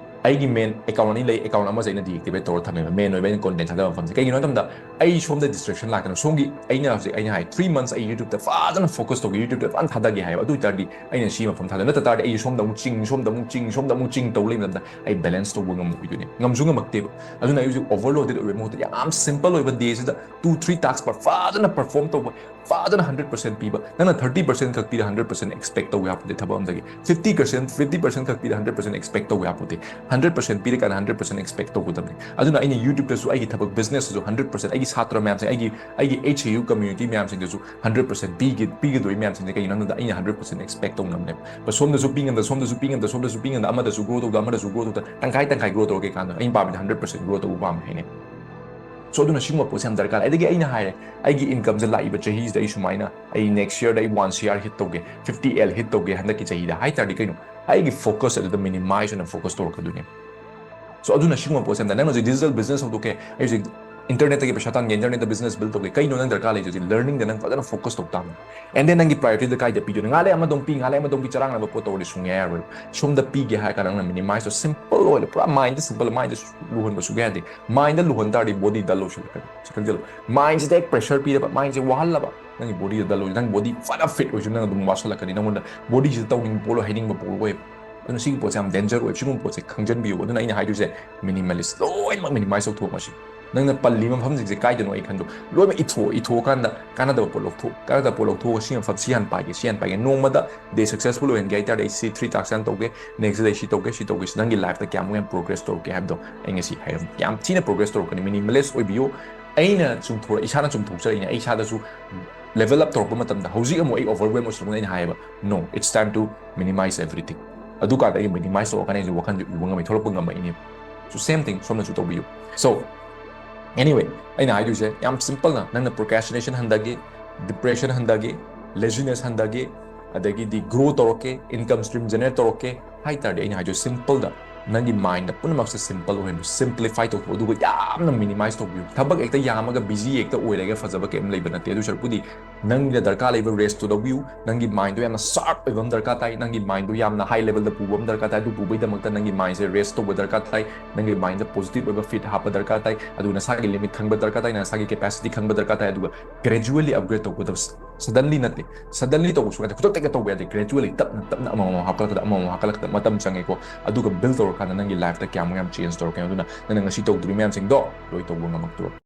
ꯑꯩꯒꯤ main account ꯑꯅꯤ ꯂꯩ, account ꯑꯃꯁꯦ ꯑꯩꯅ deactivate ꯇꯧꯔ ꯊꯝꯃꯦꯕ, main ꯑꯣꯏꯕ ꯑꯩꯅ content ꯊꯥꯗꯕ ꯃꯐꯝꯁꯦ꯫ ꯀꯩꯒꯤꯅꯣ ꯍꯥꯏ ꯃꯇꯝꯗ ꯑꯩ ꯁꯣꯝꯗ distraction ꯂꯥꯛꯇꯅ, ꯁꯣꯝꯒꯤ ꯑꯩꯅ ꯍꯧꯖꯤꯛ ꯑꯩꯅ ꯍꯥꯏ three months ꯑꯩ YouTube-ꯇ ꯐꯖꯅ focus ꯇꯧꯒꯦ, YouTube-ꯇ ꯐꯖꯅ ꯊꯥꯗꯒꯦ ꯍꯥꯏꯕ, ꯑꯗꯨ ꯑꯣꯏꯇꯥꯔꯗꯤ ꯑꯩꯅ ꯁꯤ ꯃꯐꯝ ꯊꯥꯗ, ꯅꯠꯇ ꯇꯥꯔꯗꯤ ꯑꯩ ꯁꯣꯝꯗ ꯑꯃꯨꯛ ꯆꯤꯡ, ꯁꯣꯝꯗ ꯑꯃꯨꯛ ꯆꯤꯡ, ꯁꯣꯝꯗ ꯑꯃꯨꯛ ꯆꯤꯡ ꯇꯧ ꯂꯩꯕ ꯃꯇꯝꯗ ꯑꯩ balance ꯇꯧꯕ ꯉꯝꯃꯣꯏꯗꯣꯏꯅꯦ, ꯉꯝꯁꯨ ꯉꯝꯃꯛꯇꯦꯕ꯫ ꯑꯗꯨꯅ ꯑꯩ ꯍꯧꯖꯤꯛ overloaded ꯑꯣꯏꯕ ꯃꯍꯨꯠꯇ ꯌꯥꯝ simple ꯑꯣꯏꯕ day ꯁꯤꯗ two three task ꯐꯖꯅ perform ꯇꯧꯕ, ꯐꯖꯅ hundred percent ꯄꯤꯕ꯫ ꯅꯪꯅ thirty percent ꯈꯛ ꯄꯤꯔ hundred percent expect ꯇꯧꯕ ꯌꯥꯄꯣꯠꯇꯦ ꯊꯕꯛ ꯑꯃꯗꯒꯤ꯫ Fifty percent, fifty percent ꯈꯛ ꯄꯤꯔ hundred percent expect ꯇꯧꯕ ꯌꯥꯄꯣꯠꯇꯦ꯫ Hundred percent ꯄꯤꯔꯀꯥꯟꯗ hundred percent expect ꯇꯧꯒꯗꯕꯅꯤ꯫ ꯑꯗꯨꯅ ꯑꯩꯅ YouTube-ꯇꯁꯨ, ꯑꯩꯒꯤ ꯊꯕꯛ business-ꯇꯁꯨ hundred percent, ꯑꯩꯒꯤ ꯁꯥꯇ꯭ꯔ ꯃꯌꯥꯝꯁꯦ, ꯑꯩꯒꯤ, ꯑꯩꯒꯤ H A U community ꯃꯌꯥꯝꯁꯤꯡꯗꯁꯨ hundred percent ꯄꯤꯒ-, ꯄꯤꯒꯗꯣꯏ ꯃꯌꯥꯝꯁꯤꯡꯁꯦ ꯀꯩꯒꯤꯅꯣ ꯍꯥꯏ ꯃꯇꯝꯗ ꯑꯩꯅ hundred percent expect ꯇꯧ ꯉꯝꯅꯦꯕ꯫ ꯁꯣꯝꯗꯁꯨ ꯄꯤ ꯉꯝꯗ, ꯁꯣꯝꯗꯁꯨ ꯄꯤ ꯉꯝꯗ, ꯁꯣꯝꯗꯁꯨ ꯄꯤ ꯉꯝꯗ, ꯑꯃꯗꯁꯨ grow ꯇꯧꯗ, ꯑꯃꯗꯁꯨ grow ꯇꯧꯗ, ꯇꯪꯈꯥꯏ ꯇꯪꯈꯥꯏ grow ꯇꯧꯔꯒꯦ ꯀꯥꯟꯗ ꯑꯩꯅ ꯄꯥꯝꯃꯤꯗ hundred percent grow ꯇꯧꯕ ꯄꯥꯝꯃꯦ ꯍꯥꯏꯅꯦ꯫ So ꯑꯗꯨꯅ ꯁꯤꯒꯨꯝꯕ ꯄꯣꯠꯁꯦ ꯌꯥꯝ ꯗꯔꯀꯥꯔ ꯂꯩ꯫ ꯑꯗꯒꯤ ꯑꯩꯅ ꯍꯥꯏꯔꯦ, ꯑꯩꯒꯤ income-ꯁꯦ ꯂꯥꯛꯏꯕ ꯆꯍꯤꯁꯤꯗ ꯑꯩ ꯁꯨꯃꯥꯏꯅ, ꯑꯩ next year-ꯗ ꯑꯩ one C R hit ꯇꯧꯒꯦ, fifty L hit ꯇꯧꯒꯦ ꯍꯟꯗꯛꯀꯤ ꯆꯍꯤꯗ ꯍꯥꯏ ꯇꯥꯔꯗꯤ ꯀꯩꯅꯣ? ꯑꯩꯒꯤ focus ꯑꯗꯨꯗ minimize ꯑꯣꯏꯅ focus ꯇꯧꯔꯛꯀꯗꯣꯏꯅꯦ꯫ So ꯑꯗꯨꯅ ꯁꯤꯒꯨꯝꯕ ꯄꯣꯠꯁꯦ ꯑꯝꯇ, ꯅꯪꯅ ꯍꯧꯖꯤꯛ digital business ꯍꯧꯗꯣꯛꯀꯦ, ꯑꯩ ꯍꯧꯖꯤꯛ internet-ꯇꯒꯤ ꯄꯩꯁꯥ ꯇꯥꯟꯒꯦ, internet-ꯇ business build ꯇꯧꯒꯦ, ꯀꯩꯅꯣ ꯅꯪ ꯗꯔꯀꯥꯔ ꯂꯩꯔꯤꯁꯦ? Howꯖꯤꯛ learning-ꯗ ꯅꯪ ꯐꯖꯅ focus ꯇꯧ ꯇꯥꯕꯅꯤ꯫ And then ꯅꯪꯒꯤ priority-ꯗ ꯀꯥꯏꯗ ꯄꯤꯗꯣꯏꯅꯣ? ꯉꯥꯏꯍꯥꯛ ꯂꯩ ꯑꯃꯗꯣꯝ ꯄꯤ, ꯉꯥꯏꯍꯥꯛ ꯂꯩ ꯑꯃꯗꯣꯝ ꯄꯤ, ꯆꯔꯥꯡꯅꯕ ꯄꯣꯠ ꯇꯧꯔꯗꯤ ꯁꯨꯡꯌꯥ ꯌꯥꯔꯣꯏ꯫ ꯁꯣꯝꯗ ꯄꯤꯒꯦ ꯍꯥꯏꯔ ꯀꯥꯟꯗ ꯅꯪꯅ minimize ꯇꯧ, simple ꯑꯣꯏꯅ ꯄꯨꯔꯥ mind-ꯗ simple, mind-ꯗ ꯂꯨꯍꯟꯕ ꯁꯨꯡꯌꯥ ꯌꯥꯗꯦ꯫ Mind-ꯗ ꯂꯨꯍꯟ ꯇꯥꯔꯗꯤ body dull ꯑꯣꯏꯁꯤꯜꯂꯛꯀꯅꯤ꯫ ꯁꯤ ꯈꯪꯖꯤꯜꯂꯨ꯫ Mind-ꯁꯤꯗ ꯍꯦꯛ pressure ꯄꯤꯔꯕ, mind-ꯁꯦ ꯋꯥꯍꯜꯂꯕ, ꯅꯪꯒꯤ body-ꯗ dull ꯑꯣꯏ, ꯅꯪ body ꯐꯅ fit ꯑꯣꯏꯁꯨ ꯅꯪ ꯑꯗꯨꯝ ꯋꯥꯁꯜꯂꯛꯀꯅꯤ꯫ ꯅꯪꯉꯣꯟꯗ body-ꯁꯤꯗ ꯇꯧꯅꯤꯡꯕ ꯄꯣꯛꯂꯣꯏ, ꯍꯩꯅꯤꯡꯕ ꯄꯣꯛꯂꯣꯏꯕ꯫ ꯑꯗꯨꯅ ꯁꯤꯒꯤ ꯄꯣꯠꯁꯦ ꯌꯥꯝ danger ꯑꯣꯏ꯫ ꯁꯤꯒꯨꯝꯕ ꯄꯣꯠꯁꯦ ꯈꯪꯖꯟꯕꯤꯌꯨ꯫ ꯑꯗꯨꯅ ꯑꯩꯅ ꯍꯥꯏꯗꯣꯏꯁꯦ, minimalist ꯂꯣꯏꯅꯃꯛ minimize ꯇꯧꯊꯣꯛꯑꯣ ꯉꯁꯤ꯫ ꯅꯪꯅ ꯄꯜꯂꯤ ꯃꯐꯝꯁꯤꯡꯁꯦ ꯀꯥꯏꯗꯅꯣ ꯑꯩ ꯈꯟꯗꯣꯛ꯫ ꯂꯣꯏꯅꯃꯛ ꯏꯊꯣꯛ, ꯏꯊꯣꯛꯑꯀꯥꯟꯗ ꯀꯥꯟꯅꯗꯕ ꯄꯣꯠ ꯂꯧꯊꯣꯛ, ꯀꯥꯟꯅꯗꯕ ꯄꯣꯠ ꯂꯧꯊꯣꯛꯑꯒ ꯁꯤ ꯃꯐꯝ ꯁꯤ ꯍꯥꯟꯅ ꯄꯥꯏꯒꯦ, ꯁꯤ ꯍꯥꯟꯅ ꯄꯥꯏꯒꯦ꯫ ꯅꯣꯡꯃꯗ day successful ꯑꯣꯏꯍꯟꯒꯦ ꯍꯥꯏ ꯇꯥꯔꯗꯤ ꯑꯩ ꯁꯤ three task ꯍꯥꯟꯅ ꯇꯧꯒꯦ, next day ꯁꯤ ꯇꯧꯒꯦ, ꯁꯤ ꯇꯧꯒꯦ, ꯁꯤ ꯅꯪꯒꯤ life-ꯇ ꯀꯌꯥꯃꯨꯛ ꯌꯥꯝ progress ꯇꯧꯔꯛꯀꯦ ꯍꯥꯏꯕꯗꯣ ꯑꯩ ꯉꯁꯤ ꯍꯥꯏꯔꯝ-, ꯌꯥꯝ ꯊꯤꯅ progress ꯇꯧꯔꯛꯀꯅꯤ꯫ Minimalist ꯑꯣꯏꯕꯤꯌꯨ꯫ ꯑꯩꯅ ꯆꯨꯝꯊꯣꯔꯛ-, ꯏꯁꯥꯅ ꯆꯨꯝꯊꯣꯛꯆꯔꯛꯏꯅꯦ꯫ ꯑꯩ ꯏꯁꯥꯗꯁꯨ level up ꯇꯧꯔꯛꯄ ꯃꯇꯝꯗ ꯍꯧꯖꯤꯛ ꯑꯃꯨꯛ ꯑꯩ overwhelm ꯑꯣꯏꯁꯤꯜꯂꯛꯄꯅ ꯑꯩꯅ ꯍꯥꯏꯌꯦꯕ, "No, it's time to minimize everything." ꯑꯗꯨꯀꯥꯟꯗ ꯑꯩ minimize ꯇꯧꯔꯀꯥꯟꯗ ꯑꯩꯁꯨ ꯋꯥꯈꯜꯁꯦ ꯎꯕ ꯉꯝꯃꯤ, ꯊꯣꯛꯂꯛꯄ ꯉꯝꯃꯛꯏꯅꯦꯕ꯫ So same thing ꯁꯣꯝꯅꯁꯨ ꯇꯧꯕꯤꯌꯨ꯫ So anyway, ꯑꯩꯅ ꯍꯥꯏꯗꯣꯏꯁꯦ ꯌꯥꯝ simple-ꯅ, ꯅꯪꯅ procrastination ꯍꯟꯊꯒꯦ, depression ꯍꯟꯊꯒꯦ, laziness ꯍꯟꯊꯒꯦ, ꯑꯗꯒꯤꯗꯤ grow ꯇꯧꯔꯛꯀꯦ, income stream generate ꯇꯧꯔꯛꯀꯦ ꯍꯥꯏ ꯇꯥꯔꯗꯤ, ꯑꯩꯅ ꯍꯥꯏꯗꯣꯏꯁꯦ simple-ꯗ ꯅꯪꯒꯤ mind-ꯗ ꯄꯨꯝꯅꯃꯛꯁꯦ simple ꯑꯣꯏꯍꯟꯕ, simplify ꯇꯧꯊꯣꯛꯑꯣ, ꯑꯗꯨꯒ ꯌꯥꯝꯅ minimize ꯇꯧꯕꯤꯌꯨ꯫ ꯊꯕꯛ ꯍꯦꯛꯇ ꯌꯥꯝꯃꯒ busy ꯍꯦꯛꯇ ꯑꯣꯏꯔꯒ ꯐꯖꯕ ꯀꯩꯝ ꯂꯩꯕ ꯅꯠꯇꯦ꯫ ꯑꯗꯨ ꯁꯔꯨꯛꯄꯨꯗꯤ ꯅꯪꯒꯤꯗ ꯗꯔꯀꯥꯔ ꯂꯩꯕ rest ꯇꯣ ꯂꯧꯕꯤꯌꯨ꯫ ꯅꯪꯒꯤ mind ꯗꯣ ꯌꯥꯝꯅ sharp ꯑꯣꯏꯕ ꯑꯃ ꯗꯔꯀꯥꯔ ꯇꯥꯏ, ꯅꯪꯒꯤ mind ꯗꯣ ꯌꯥꯝꯅ high level ꯗ ꯄꯨꯕ ꯑꯃ ꯗꯔꯀꯥꯔ ꯇꯥꯏ꯫ ꯑꯗꯨ ꯄꯨꯕꯒꯤꯗꯃꯛꯇ ꯅꯪꯒꯤ mind ꯁꯦ rest ꯇꯧꯕ ꯗꯔꯀꯥꯔ ꯇꯥꯏ, ꯅꯪꯒꯤ mind ꯗ positive ꯑꯣꯏꯕ fit ꯍꯥꯞꯄ ꯗꯔꯀꯥꯔ ꯇꯥꯏ, ꯑꯗꯨꯒ ꯅꯁꯥꯒꯤ limit ꯈꯪꯕ ꯗꯔꯀꯥꯔ ꯇꯥꯏ, ꯅꯁꯥꯒꯤ capacity ꯈꯪꯕ ꯗꯔꯀꯥꯔ ꯇꯥꯏ꯫ ꯑꯗꯨꯒ gradually upgrade ꯇꯧꯒꯗꯕ, suddenly ꯅꯠꯇꯦ, suddenly ꯇꯧꯕꯁꯨ ꯌꯥꯗꯦ, ꯈꯨꯗꯛꯇ ꯍꯦꯛꯇ ꯇꯧꯕ ꯌꯥꯗꯦ꯫ Gradually ꯇꯞꯅ ꯇꯞꯅ ꯑꯃꯃꯝ ꯍꯥꯞꯀꯠꯂꯛꯄꯗ ꯑꯃꯃꯝ ꯍꯥꯞꯀꯠꯂꯛꯄꯗ ꯃꯇꯝ ꯆꯪꯉꯦꯀꯣ꯫ ꯑꯗꯨꯒ build ꯇꯧꯔꯀꯥꯟꯗ ꯅꯪꯒꯤ life ꯇ ꯀꯌꯥꯃꯨꯛ ꯌꯥꯝ change ꯇꯧꯔꯛꯀꯦ꯫ ꯑꯗꯨꯅ ꯅꯪꯅ ꯉꯁꯤ ꯇꯧꯗ꯭ꯔꯤ ꯃꯌꯥꯝꯁꯤꯡꯗꯣ ꯂꯣꯏ ꯇꯧꯕ ꯉꯝꯃꯛꯇ꯭ꯔꯣ?